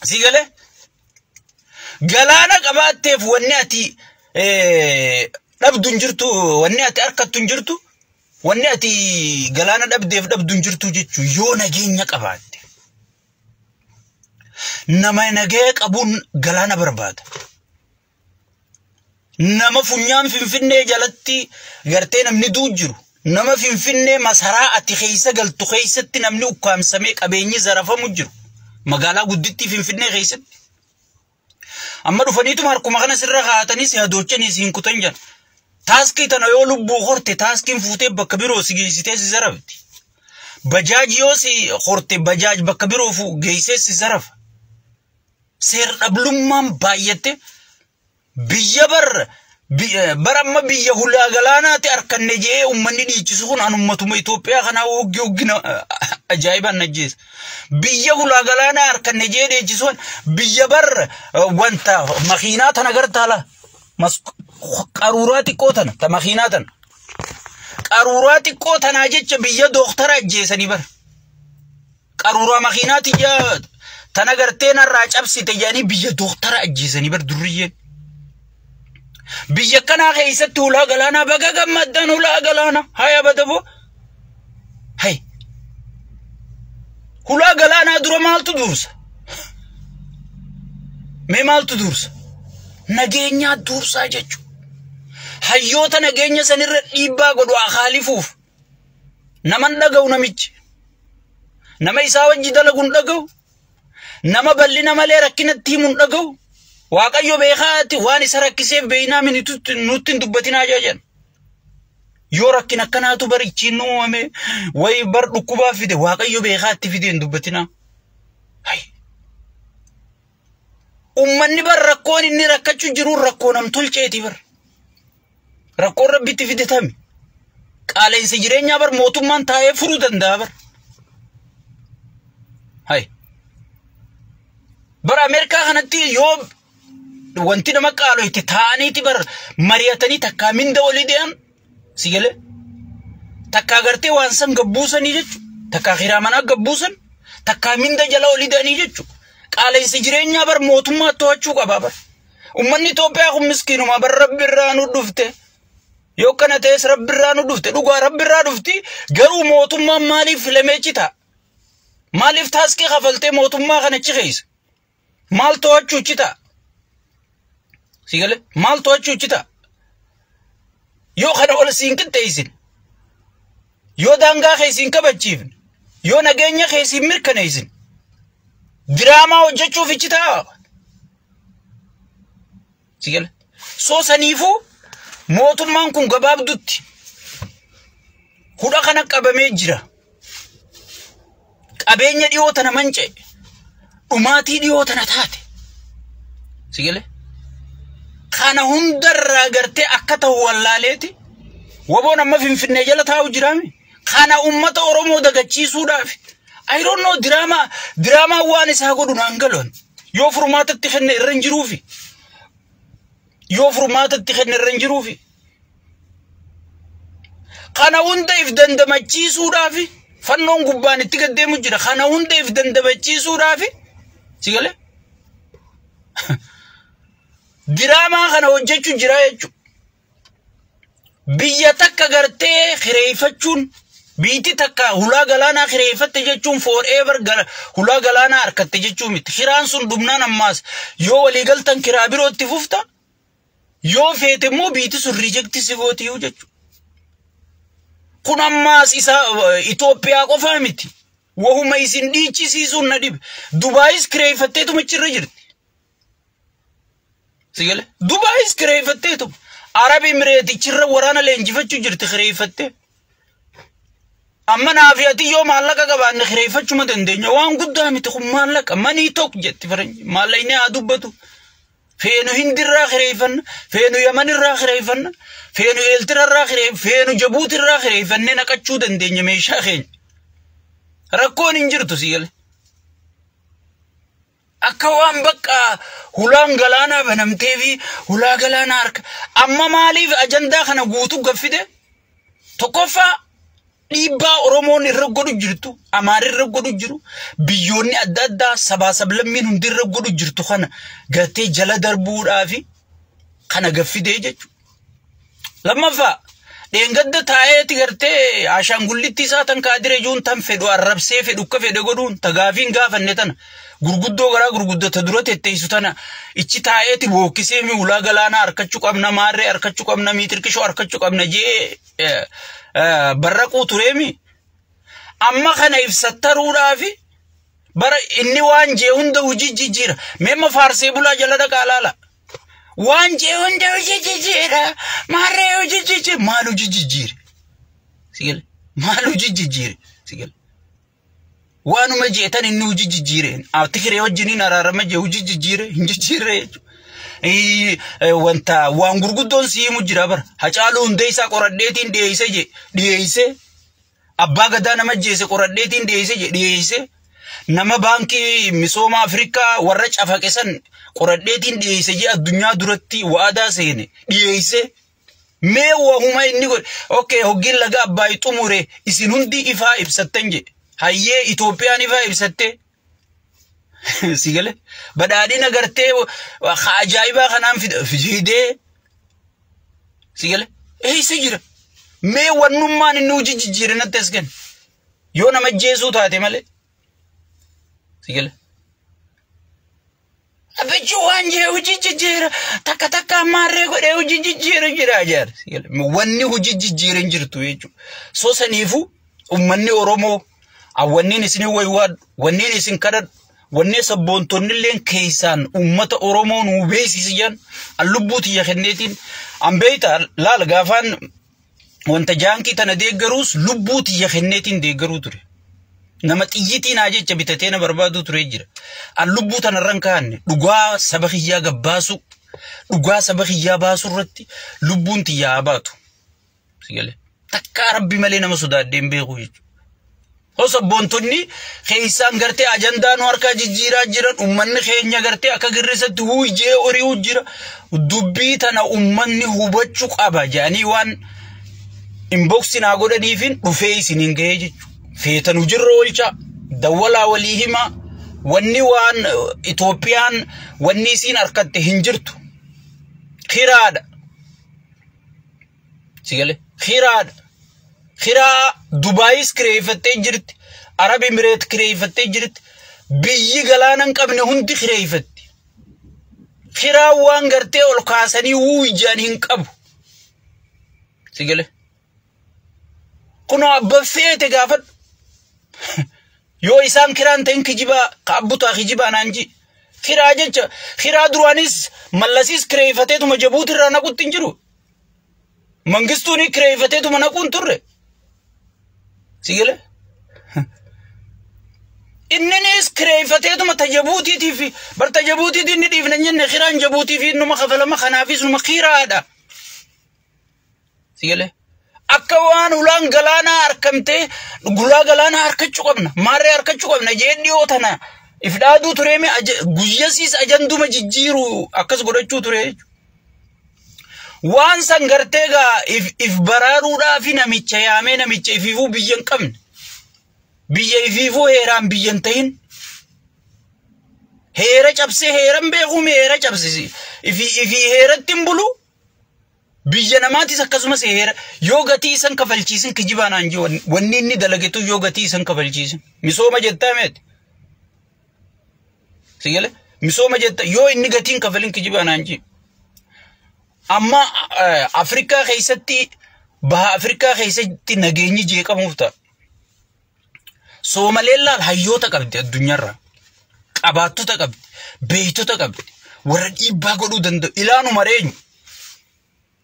Si galee? Galaana qabaatteef wanni ati dhabdu hin jirtu, wanni ati harkattu hin jirtu, wanni ati galaana dhabdeef dhabdu hin jirtu jechuun yoo nageenya qabaatte. Nama nagaya qabuun galaana barbaada. Nama funyaan Finfinnee jalatti gartee namni du'u jiru. Nama Finfinnee masaraa ati keessa galtu keessatti namni ukkaamsamee qabeenyi zarafamu jiru. Magaalaa guddittii Finfinnee keessatti. Amma dhufaniituma harkuma kana sirra kaa'atanii si hadochanii si hin kutan jedhan. Taaskii tana yoo lubbuu horte taaskiin fuutee bakka biroo si geessitee si zarafti. Bajaaj yoo si horte bajaaj bakka biroo geessee si zarafa. Seer dhablummaan baay'atte biyya bar amma biyya hulaa galaanaatti harkanne jee uummanni dhiichisu kun anummatuma Itoophiyaa kanaa hoggi hoggina ajaa'ibaan najjeessa. Biyya hulaa galaanaa harkanne jee dhiichisu kun biyya bar wanta makiinaa tana gartaala. Qaruuraa xiqqoo tana ta makiinaa tana. Qaruuraa xiqqoo tanaa jecha biyya dooktara ajjeesanii bar. Qaruuraa makiinaa tiyya tana gartee narraa cabsite jedhanii biyya dooktara ajjeesanii bar durriyyeen. Biyya kanaa keessatti hulaa galaanaa baga gammaddan hulaa galaanaa haya badaboo. Hay. Hulaa galaanaa dura maaltu dursa? Mee maaltu dursa? Nageenyaa dursaa jechuudha. Hayyoota nageenya sanirra dhiibbaa godhu akaalifuuf naman dhaga'u namichi. Nama isaa wajji dalagu hin dhaga'u. Nama bal'ina malee rakkinatti himu hin dhaga'u. Waaqayyo beekaati waan isa rakkiseef beeynaa nutti hin dubbatinaa jedhan. Yoo rakkin akkanaatu bar ichiin uumame wayi bar dhukkubaa fide Waaqayyo beekaatti fide hin dubbatinaa. Uummanni bar rakkoon inni rakkachuu jiru rakkoo namtolcheeti bar. Rakkoon rabbitti fide tami. Qaala'insa jireenyaa bar mootummaan taa'ee furuu danda'a bar. Hay. Bar Ameerikaa kanatti yoo wanti nama qaalu itti taa'aniiti bar mari'atanii takkaa minda olii deeman si galee takkaa gartee waan san gabbuusanii jechuudha. Takkaa kiraa manaa gabbuusan takkaa minda jala olii deemanii jechuudha. Qaala'insa jireenyaa bar mootummaa to'achuu qaba bar. Uummanni Itoophiyaa kun miskiinuma bar rabbi irraa nu dhufte. Yoo kana ta'es rabbi irraa nu dhufte dhugaa rabbi irraa dhufti garuu mootummaan maaliif filamee cita? Maaliif taaskii kafaltee mootummaa kana cikeessa? Maal to'achuu cita? Si galee maal to'achuu cita? Yoo kana ol siin qixxeessin yoo daangaa keessi hin kabachiifne yoo nageenya keessi hin mirkaneessin diraamaa hojjechuuf iccitaa. Si galee soo saniifuu mootummaan kun gabaabdutti hudha kana qabamee jira. Qabeenya dhiyoo tana manca'e dhumaatii dhiyoo tana taate. Si galee kana hundarraa gartee akka ta'u wallaaleeti. Waboon amma Finfinnee jala taa'u jiraame. Kana uummata Oromoo dagachiisuudhaaf. I don't know diraamaa waan isaa godhu naan galan. Yoo furmaatatti kenne irra hin jiruufi. Yoo furmaatatti kenne irra hin jiruufi. Kana hunda if dandamachiisuudhaaf fannoon gubbaan itti gaddeemu jira. Kana hunda if dandamachiisuudhaaf si galee diraamaa kana hojjechuu jira jechuudha. Biyya takka gartee kireeffachuun biitti takka hulaa galaanaa kireeffatte jechuun forever hulaa galaanaa harkatte jechuu miti. Kiraan sun dhumnaan ammaas yoo waliigaltan kiraa birootti fufta yoo feete immoo biitti sun reject si gootiyyuu jechuudha. Kun ammaas isa Itoophiyaa qofaa miti. Wahuma isin dhiichisiisuun na dhibe. Dubaayis kireeffatteetuma achirra jirti. Si galee Dubaayis kireeffatteetuma. Arab Emireetichirra waraana leenjifachuu jirti kireeffattee. Amma naafi ati yoo maallaqa qabaanne kireeffachuma dandeenya. Waan guddaa miti kun maallaqa manii tokko jetti faranji. Maallaqni haa dubbatu. Feenu Hindirraa kireeffanna, feenu Yamanirraa kireeffanna, feenu Eeltirarraa kireeffanna, feenu Jabuutirraa kireeffannee naqachuu dandeenya meeshaa keenya. Rakkoon hin jirtu si galee. Akka waan bakka hulaan galaanaa banamtee fi hulaa galaanaa harka. Amma maaliif ajandaa kana guutuu gaffide? Tokkoffaa dhiibbaa Oromoon irra godhu jirtu, Amaarri irra godhu jiru, biyyoonni adda addaa sabaa sablammiin hundi irra godhu jirtu kana gartee jala darbuudhaa fi kana gaffidee jechuudha. Lammaffaa Dheengadda taa'eeti gartee ashaangullitti isaa tan kaadire juun tan fedhu arrabsee fedhu akka fedhe godhuun tagaafiin gaafanne tana gurguddoo garaa gurguddota dura tetteessu tana ichi taa'eeti bookkisee mi ulaa galaanaa harkachuu qabna maarree harkachuu qabna miitirqishoo harkachuu qabna jee barraquu tureemi. Amma kana ibsattaruudhaafi bara inni waan jee hunda hojii jijjiira. Meemma faarsee bulaa jala dhaqaa laala. Waan jee hunda hojii jijjiira. Maarree hojii jijjiira. Maal hojii jijjiire? Sigale. Maal hojii jijjiire? Sigale. Waanuma jeetan inni hojii jijjiire. Tikiree wajjiniin araarama jee hojii jijjiire hin jijjiirre jechuudha. Wanta waan gurguddoon si himu jira bara. Hacaaluu Hundeessaa qoradheetiin dhiyeesse jee dhiyeesse. Abbaa gadaa nama jeese qoradheetiin dhiyeesse jee dhiyeesse. Nama baankii misooma Afrikaa warra cafaqe san qoradheetiin dhiyeesse jee addunyaa duratti waadaa seene dhiyeesse. Mee wahuma inni godhe. Okay, hoggiin laga Abbaay xumure isin hundi ifaa ibsattan jedhe. Hayyee Itoophiyaan ifaa ibsatte. Sigale badhaadhina gartee ajaa'ibaa kanaan fidee sigale eessa jira? Mee wannummaan inni hojii jijjiire natti as kenne. Yoo nama jeesuu taate malee. Sigale. Abichi waan jee hojii jijjiira takka takka ammaarree godhee hojii jijjiira jira jaar. Sigale wanni hojii jijjiira hin jirtu jechuudha. So saniifuu uummanni Oromoo wanniin isin waywaadhu wanniin isin kadhadhu wanneen sabboontonni illeen keessaan uummata Oromoo nuu beeksisi jedhan an lubbuu tiyya kenneetiin an beeyta laala gaafaan wanta jaankii tana deeggaruus lubbuu tiyya kenneetiin deeggaruu ture. Nama xiyyitii naa jecha bitatee na barbaaduu ture jira. An lubbuu tanarran kaanne dhugaa saba kiyyaa gabbaasu dhugaa saba kiyyaa baasuu irratti lubbuun tiyyaa haa baatu. Takkaa rabbi malee nama sodaadhee hin beeku jechuudha. Sabboontonni keessaan gartee ajandaa nu harkaa jijjiiraa jiran uummanni keenya gartee akka girrisatti huijee horii jira. Dubbii tana uummanni hubachuu qaba jedhanii waan inboxii naa godhaniifin dhufee isiniin gahee jechuudha. Feetan hojirra oolchaa dawwalaa walii himaa wanni waan Itoophiyaan wanni isiin harkatte hin jirtu. Kiraadha. Sigale kiraadha. Kiraa Dubaayis kireeffattee jirti. Arab Emireet kireeffattee jirti. Biyyi galaana hin qabne hundi kireeffatti. Kiraa waan gartee ol kaasanii huijaan hin qabu. Sigale. Kunoo abba feete gaafadhu. Yoo isaan kiraan ta'in kijibaa ka abbutaa kijibaa naan ji. Kiraa jecha kiraa duraanis mallasiis kireeffateetuma Jabuutirraa naqutti hin jiru. Mangistuun kireeffateetuma naquun turre. Sigale. Inninis kireeffateetuma ta Jabuutiitiif bar ta Jabuutiitiin inni dhiifna jenne kiraan Jabuutiif numa kafalama kanaafis numa kiraadha. Sigale. Akka waan ulaan galaanaa harkamtee gulaa galaanaa harkachuu qabna maarree harkachuu qabna jee dhiyoo tana if dhaaduu tureeme guyyasiis ajanduma jijjiiru akkas godhachuu ture jechuudha. Waan san gartee gaa if baraaruudhaaf namicha yaamee namicha ifiifuu biyya hin qabne biyya ifiifuu heeraan biyya hin ta'in heera cabsee heeran beekume heera cabsisi ifii heeratti hin bulu. Biyya namaatis akkasumas heera yoo gatii isan kafalchiisin kijibaa naan jiru wanni inni dalagetu yoo gatii isan kafalchiisin misooma jettaa meeti. Sigale misooma jetta yoo inni gatiin kafalin kijibaa naan jiru. Amma Afrikaa keessatti baha Afrikaa keessatti nageenyi jeeqamuuf ta'a. Soomaleen laal hayyoota qabdi addunyaarraa qabaattota qabdi beektota qabdi warra dhiibbaa godhuu danda'u ilaanuma reenyu.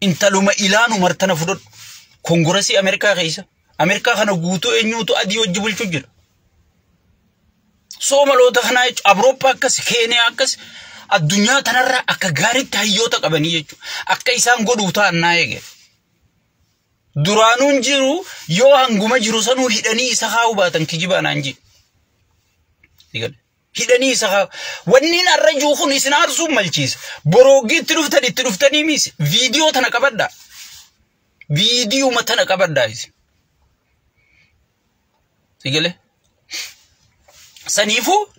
Intaluma ilaanu martana fudhadhu. Koongirasii Ameerikaa keessa. Ameerikaa kana guutuu eenyuutu adii wajji bulchuu jira. Soomaloota kanaa jechuudha. Awurooppaa akkas, Keeniyaa akkas, addunyaa tanarraa akka gaariitti hayyoota qabanii jechuudha. Akka isaan godhuu ta'an naa eege. Duraanuun jiru yoo hanguma jiru sanuu hidhanii isa kaa'uu baatan kijibaa naan jiru. Hidhanii isa kaa'u. Wanniin arra jiru kun isin aarsuun malchiisa. Borooggii itti dhuftan itti dhuftanii miisi. Viidiyoo tana qabadhaa. Viidiyuma tana qabadhaa isin. Sigale. Saniifuu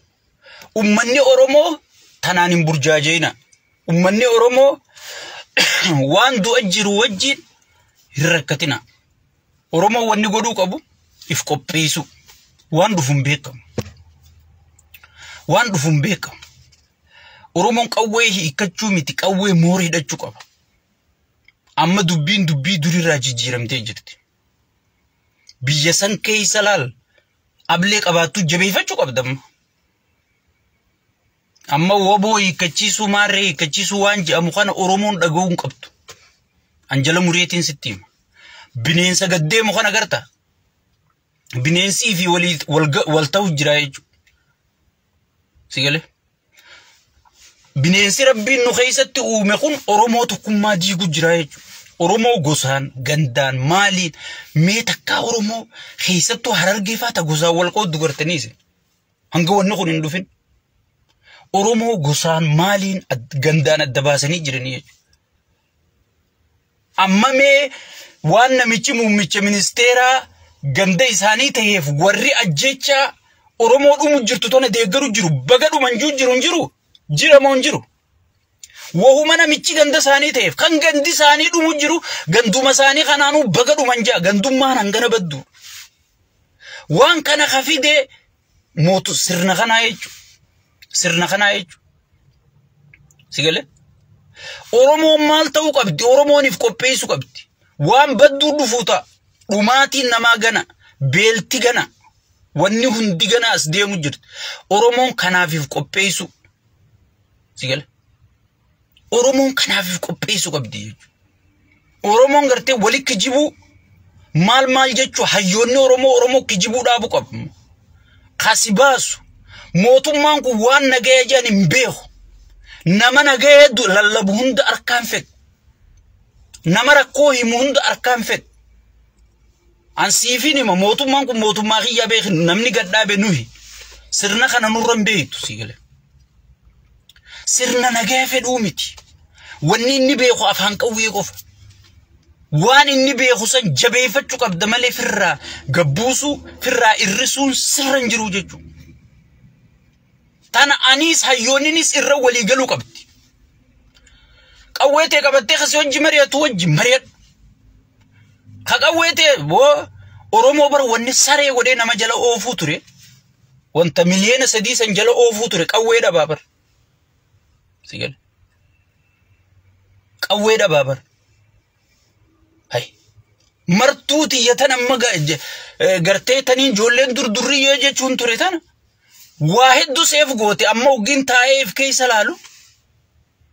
uummanni Oromoo tanaan hin burjaajeenaa. Uummanni Oromoo waan du'a jiru wajjin Hin rakkatina. Oromoon wanni godhuu qabu if qopheessu. Waan dhufu hin beekamu. Waan dhufu hin beekamu. Oromoon qawwee hiikkachuu miti qawwee moora hidhachuu qaba. Amma dubbiin dubbii durirraa jijjiiramtee jirti. Biyya san keessa laal ablee qabaattu jabeeffachuu qabda amma. Amma waboo hiikkachiisuu maarree hiikkachiisuu waan jedhamu kana Oromoon dhaga'uu hin qabdu. Anjala mureetiin sitti hima. Bineensa gaddeemu kana garta. Bineensii fi wal ta'u jira jechuudha. Si galee? Bineensi rabbiin nu keessatti uume kun Oromoo tokkummaa diiguu jira jechuudha. Oromoo gosaan, gandaan, maaliin mee takkaa Oromoo keessattuu Harargee fa'aa ta gosaan wal qooddu gartaniis. Hanga wanni kun hin dhufin. Oromoo gosaan maaliin gandaan adda baasanii jiranii jechuudha. Amma mee waan namichi muummicha ministeeraa ganda isaanii ta'eef warri ajjeechaa Oromoo dhumu jirtu tona deeggaru jiru baga dhuman jiru hin jiru jira moo hin jiru. Wahuma namichi ganda isaanii ta'eef kan gandi isaanii dhumu jiru ganduma isaanii kanaanuu baga dhuman jaa gandummaan hangana baddu. Waan kana hafidee mootu sirna kanaa jechuudha. Sirna kanaa jechuudha. Si galee? Oromoon maal ta'uu qabdi? Oromooniif qopheessuu qabdi. Waan badduu dhufuu ta'a. Dhumaatiin namaa gana. Beelti gana. Wanni hundi gana as deemu jirti. Oromoon kanaafiif qopheessuu. Si galee? Oromoon kanaafiif qopheessuu qabdi jechuudha. Oromoon gartee wali kijibuu maal maal jechuu hayyoonni Oromoo Oromoo kijibuu dhaabuu qabu. Kasi baasu. Mootummaan kun waan nagaya jedhan hin beeku. Nama nagaya lallabu hunda harkaan fedhu. Nama rakkoo himu hunda harkaan fedhu. An siifin hima mootummaan kun mootummaa kiyyaa beeku namni gadhaabe nuhi. Sirna kana nurra hin beektu si galee. Sirna nagaya fedhuu miti. Wanni inni beeku afaan qawwee qofa. Waan inni beeku san jabeeffachuu qabda malee firraa gabbuusuu firraa irrisuun sirra hin jiru jechuudha. Tana anis hayyoonninis irra walii galuu qabdi. Qawwee ta'e qabattee kasi wajji mari'atu wajji mari'adhu. Ka qawwee ta'e boo Oromoo bara wanni saree godhee nama jala oofuu ture. Wanta 3 miliyoona san jala oofuu ture qawwee dhabaa bara. Si gale. Qawwee dhabaa bara. Hay. Martuu tiyya tan amma gartee taniin ijoolleen durdurriyyee jechuun ture tana. Waa hedduu seef goote amma oggiin taa'ee if keessa laalu.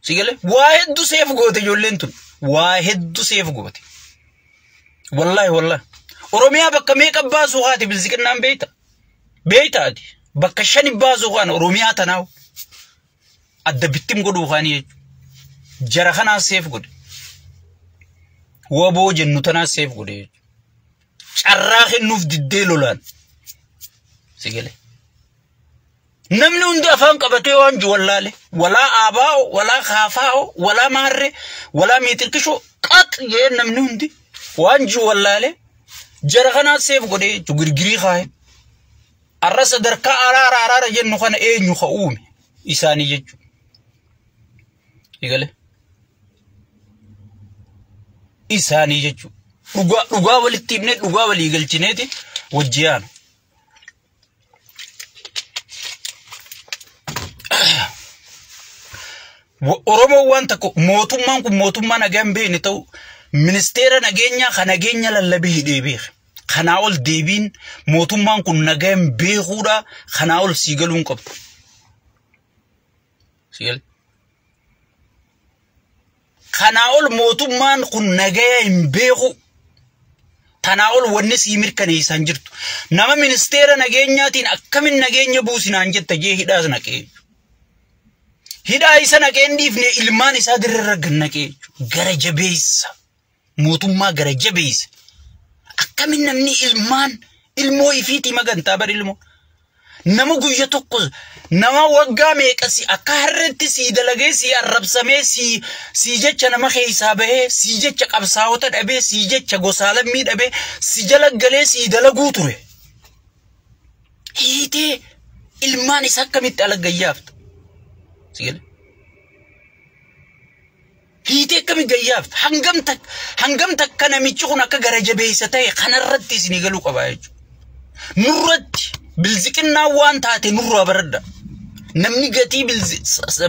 Si galee waa hedduu seef goote ijoolleen tun. Waa hedduu seef goote. Wallaahi wallaahi. Oromiyaa bakka meeqa baasuu haati bilisiqinnaan beeyta? Beeyta ati. Bakka shani baasuu kaan Oromiyaa tanaawu. Adda bittim godhuu kaanii jechuudha. Jara kanaas seef godhe. Waboo jennu tanaas seef godhe jechuudha. Carraa kennuuf diddee lolaan. Si galee. Namni hundi afaan qabatee waan jiru wallaale. Walaa aabaa'o, walaa kaafaa'o, walaa maarree, walaa miitirkishoo qaq jee namni hundi waan jiru wallaale. Jara kanaas seef godhee jechuudha girgirii kaaye. Arra sadarkaa araara araara jennu kana eenyu ka uume isaanii jechuudha. Eegale. Isaanii jechuudha. Dhugaa dhugaa walitti himnee dhugaa walii galchineeti wajji yaanu. Oromoon waan tokko mootummaan kun mootummaa nagaa hin beekne ta'u ministeera nageenyaa kan nageenya lallabee hidhee beeka. Kanaa ol deebiin mootummaan kun nagaa hin beekuudha kanaa ol sii galuu hin qabdu. Sii galee. Kanaa ol mootummaan kun nagaa hin beeku. Tanaa ol wanni sii mirkaneessaan jirtu. Nama ministeera nageenyaatiin akkamin nageenya buusinaan jetta jee hidhaas naqee. Hidhaa isa naqee hin dhiifne ilmaan isaa dirrarra gad naqee gara jabeessa. Mootummaa gara jabeessa. Akkamin namni ilmaan ilmoo ifiitii magantaa bar ilmoo. Nama guyya tokko nama waggaa meeqasi akka harreetti sii dalagee sii arrabsamee sii sii jecha nama keessaa bahee sii jecha qabsaa'ota dhabee sii jecha gosaa lammii dhabee si jala galee sii dalaguu ture. Hiitee ilmaan isaa akkamitti alaggayyaafta? Si galee? Hiitee akkami gayyaafta? Hangam takka namichi kun akka gara jabeessa ta'e kanarratti isinii galuu qaba jechuudha. Nurratti bilziqinnaa waan taate nurraa baradha. Namni gatii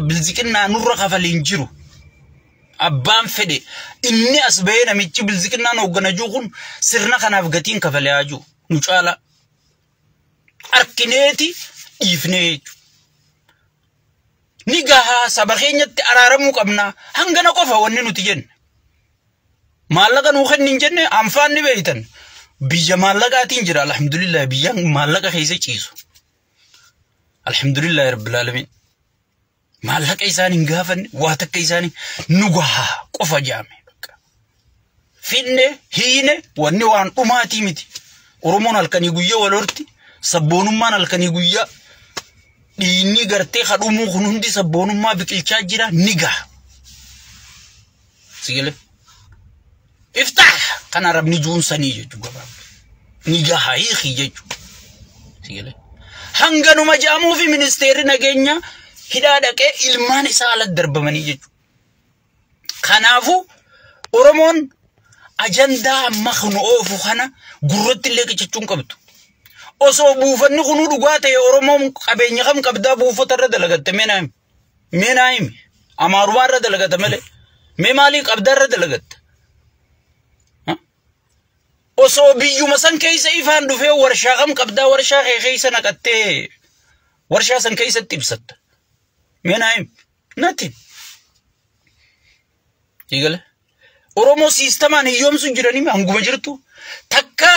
bilziqinnaa nurra kafalee hin jiru. Abbaan fedhe inni as bahee namichi bilziqinnaan hooggana jiru kun sirna kanaaf gatiin kafalee haa jiru. Nu caala. Arkineeti dhiifnee jechuudha. Ni gahaa saba keenyatti araaramuu qabna. Hangana qofa wanni nuti jenne. Maallaqa nuu kenni hin jenne anfaan ni beeytan. Biyya maallaqaatiin jira alhamdulillah biyya maallaqa keessa ciisu. Alhamdulillah rabbil alamin. Maallaqa isaan hin gaafanne waa takka isaan nu gahaa qofa jaame. Finne hiine wanni waan dhumaatii miti. Oromoon halkanii guyyaa wal horti. Sabboonummaan halkanii guyyaa. Dhiinni gartee kadhumuu kun hundi sabboonummaa biqilchaa jira ni gaha. Sigale. Iftah kan arabni juun sanii jechuudha gabaabaa. Ni gaha hiikii jechuudha. Sigale. Hanganuma jedhamuu fi ministeerri nageenya hidhaa dhaqee ilmaan isaa alatti darbamanii jechuudha. Kanaafuu Oromoon ajandaa amma kun oofu kana gurratti illee qicachuun qabdu. Osoo buufanni kunuu dhugaa ta'e Oromoon qabeenya kam qabdaa buufata irra dalagatte mee naa himi. Mee naa himi. Amaarumaa irra dalagata malee. Mee maalii qabdaa irra dalagatte? Osoo biyyuma san keessa ifaan dhufee warshaa kam qabdaa warshaa kee keessa naqattee warshaa san keessatti ibsatta. Mee naa himi. Natti. Eegale. Oromoo siistamaan hiyyoomsu jiranii hanguma jirtu. Takka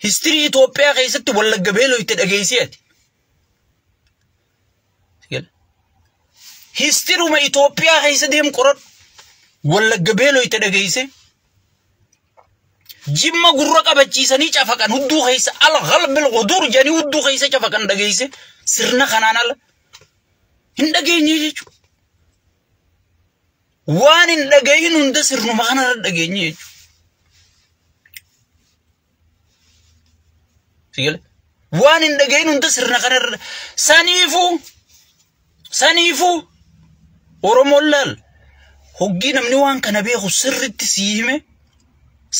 histirii Itoophiyaa keessatti Wallagga beeloo itti dhageessee ati. Histiruma Itoophiyaa keessa deemu qoradhu. Wallagga beeloo itti dhageessee. Jimma gurra qabachiisanii cafaqan hudduu keessa al ghalbil ghudur jedhanii hudduu keessa cafaqan dhageesse sirna kanaan ala hin dhageenye jechuudha. Waan hin dhagahin hunda sirnuma kanarra dhageenye jechuudha. Sigale. Waan hin dhagahin hunda sirna kanarra saniifuu Oromoon laal hoggii namni waan kana beeku sirritti sii hime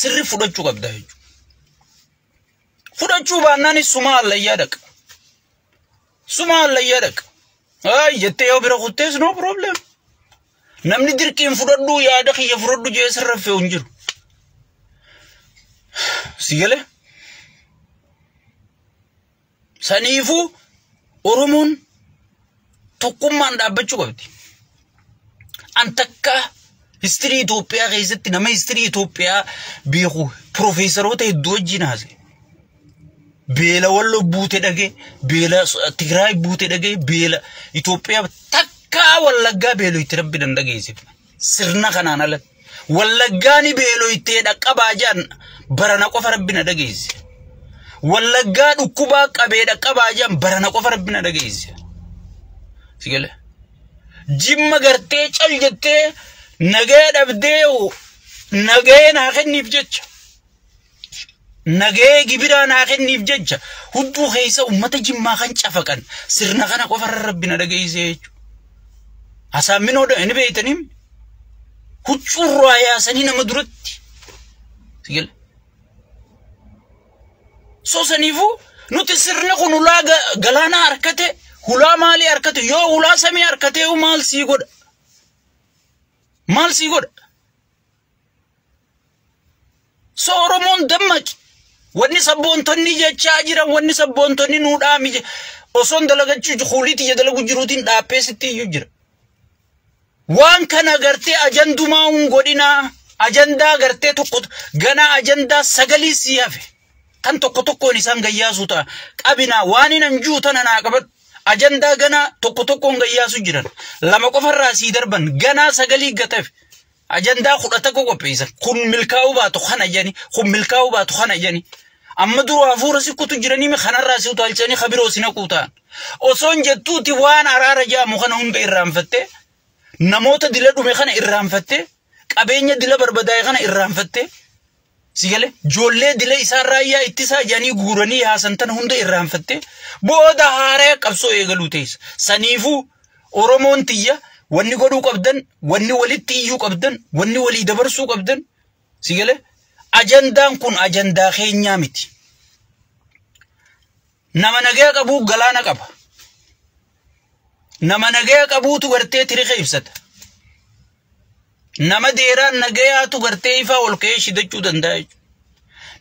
sirri fudhachuu qabda jechuudha. Fudhachuu baannaan suma hallayyaa dhaqa. Suma hallayyaa dhaqa. Ay jettee yoo bira kuttees no problem. Namni dirqiin fudhadhu yaada kiyya fudhadhu jee sirra fe'u hin jiru. Sigale. Saniifuu Oromoon tokkummaan dhaabbachuu qabdi. An takka histirii Itoophiyaa keessatti nama histirii Itoophiyaa beeku piroofeesaroota hedduu wajjin haase. Beela Walloo buute dhagee, beela Tigraay buute dhagee, beela Itoophiyaa takka Wallaggaa beeloo itti rabbi dandhageessif. Sirna kanaan ala. Wallaggaani beeloo itti dhaqqabaa jedhan barana qofa rabbi na dhageesse. Wallaggaa dhukkubaa qabee dhaqqabaa jedhan barana qofa rabbi na dhageesse. Sigale. Jimma gartee cal jettee nagaya dhabdee nagaya naa kenniif jecha. Nagaya gibiraa naa kenniif jecha. Hudduu keessa uummata jimmaa kan cafaqan sirna kana qofarra rabbi na dhageesse jechuudha. Hasaamminoo ni beeytanii huccuurraa yaasanii nama duratti. Sigale. So saniifuu nuti sirni kun hulaa galaanaa harkate hulaa maalii harkate yoo hulaa samii harkatee maal sii godha? Maal sii godha? So Oromoon dammaqi. Wanni sabboontonni jechaa jiran wanni sabboontonni nuu dhaami osoon dalagachuu kuuliitti dalagu jiruutiin dhaabbee sitti iyyuu jira. Waan kana gartee ajandumaa hin godhinaa ajandaa gartee tokko ganaa ajandaa sagalii sii hafe kan tokko tokkoon isaan gayyaasuu ta'a qabinaa waan hin anjuu tana naa qabadhu. Ajandaa ganaa tokko tokkoon gayyaasu jiran lama qofarraa sii darban ganaa sagalii gateef ajandaa 11 qopheessan kun milkaa'uu baatu kana jedhani kun milkaa'uu baatu kana jedhani amma duruu hafuura si kutu jiranii kanarraa si utaalchanii kabiroo si naquu ta'an osoon jettuuti waan araara jedhamu kana hunda irraanfattee namoota dila dhume kana irraanfattee qabeenya dila barbadaa'e kana irraanfattee sigale joollee dila isaan raayyaa ittisaa jedhanii guuranii yaasan tana hunda irraanfattee booda haaraa qabsoo eegaluu teessa. Saniifuu Oromoon tiyya Wanni godhuu qabdan, wanni walitti iyyuu qabdan, wanni walii dabarsuu qabdan, si galee ajandaan kun ajandaa keenyaa miti. Nama nagaya qabuu galaana qaba. Nama nagaya qabuutu gartee tiriqa ibsata. Nama deeraan nagayaatu gartee ifaa ol ka'ee shidachuu danda'a jechuudha.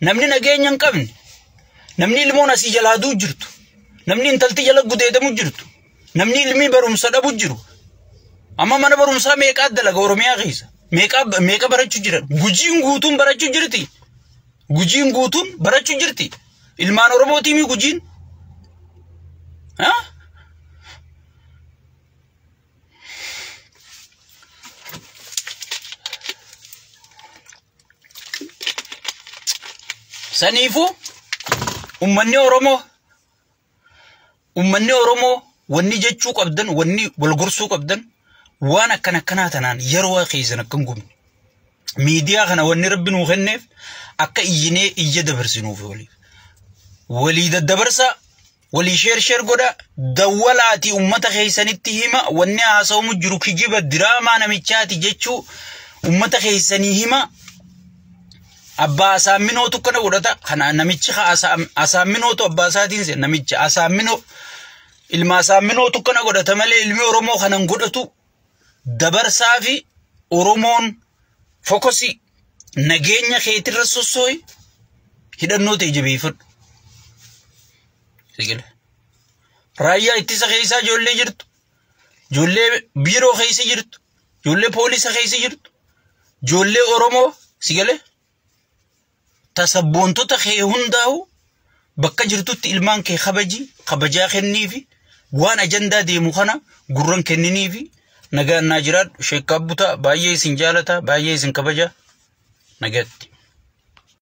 Namni nageenya hin qabne, namni ilmoon asii jalaa duu jirtu, namni intalti jala gudeedamu jirtu, namni ilmi barumsa dhabu jiru. Amma mana barumsaa meeqaa dalaga Oromiyaa keessa? Meeqa meeqa barachuu jiran? Gujiin guutuun barachuu jirti. Gujiin guutuun barachuu jirti. Ilmaan Oromootiimi gujiin. Ha? Saniifuu ummanni Oromoo ummanni Oromoo wanni jechuu qabdan, wanni wal gorsuu qabdan, waan akkana akkanaa tanaan yeroo keessan akka hin gubne. Miidiyaa kana wanni rabbi nuu kenneef akka iyyinee iyya dabarsinuuf waliif. Walii daddabarsaa, walii sheer sheer godha, dawwalaatii ummata keessanitti hima, wanni haasawamu jiru kijiba diraamaa namichaati jechuu ummata keessanii hima. Abbaa asaamminootu kana godhata. Kana namichi asaamminootu abbaa isaatiin se namicha asaamminoo ilma asaamminootu kana godhata malee ilmi Oromoo kanan godhatu dabarsaa fi Oromoon fokosii nageenya keetirra sossooyi, hidhannoo ta'e jabeeffadhu. Sigila. Raayyaa ittisa keessaa ijoollee jirtu, ijoollee biiroo keessa jirtu, ijoollee poolisa keessa jirtu, ijoollee Oromoo sigale tasabboontota kee hundaa'u bakka jirtutti ilmaan kee kabaji, kabajaa kenniifi, waan ajandaa deemu kana gurran kenniniifi. Nagaan naa jiraadhu. Sheekkaa butaa baay'ee isin jaalata, baay'ee isin kabaja, nagatti.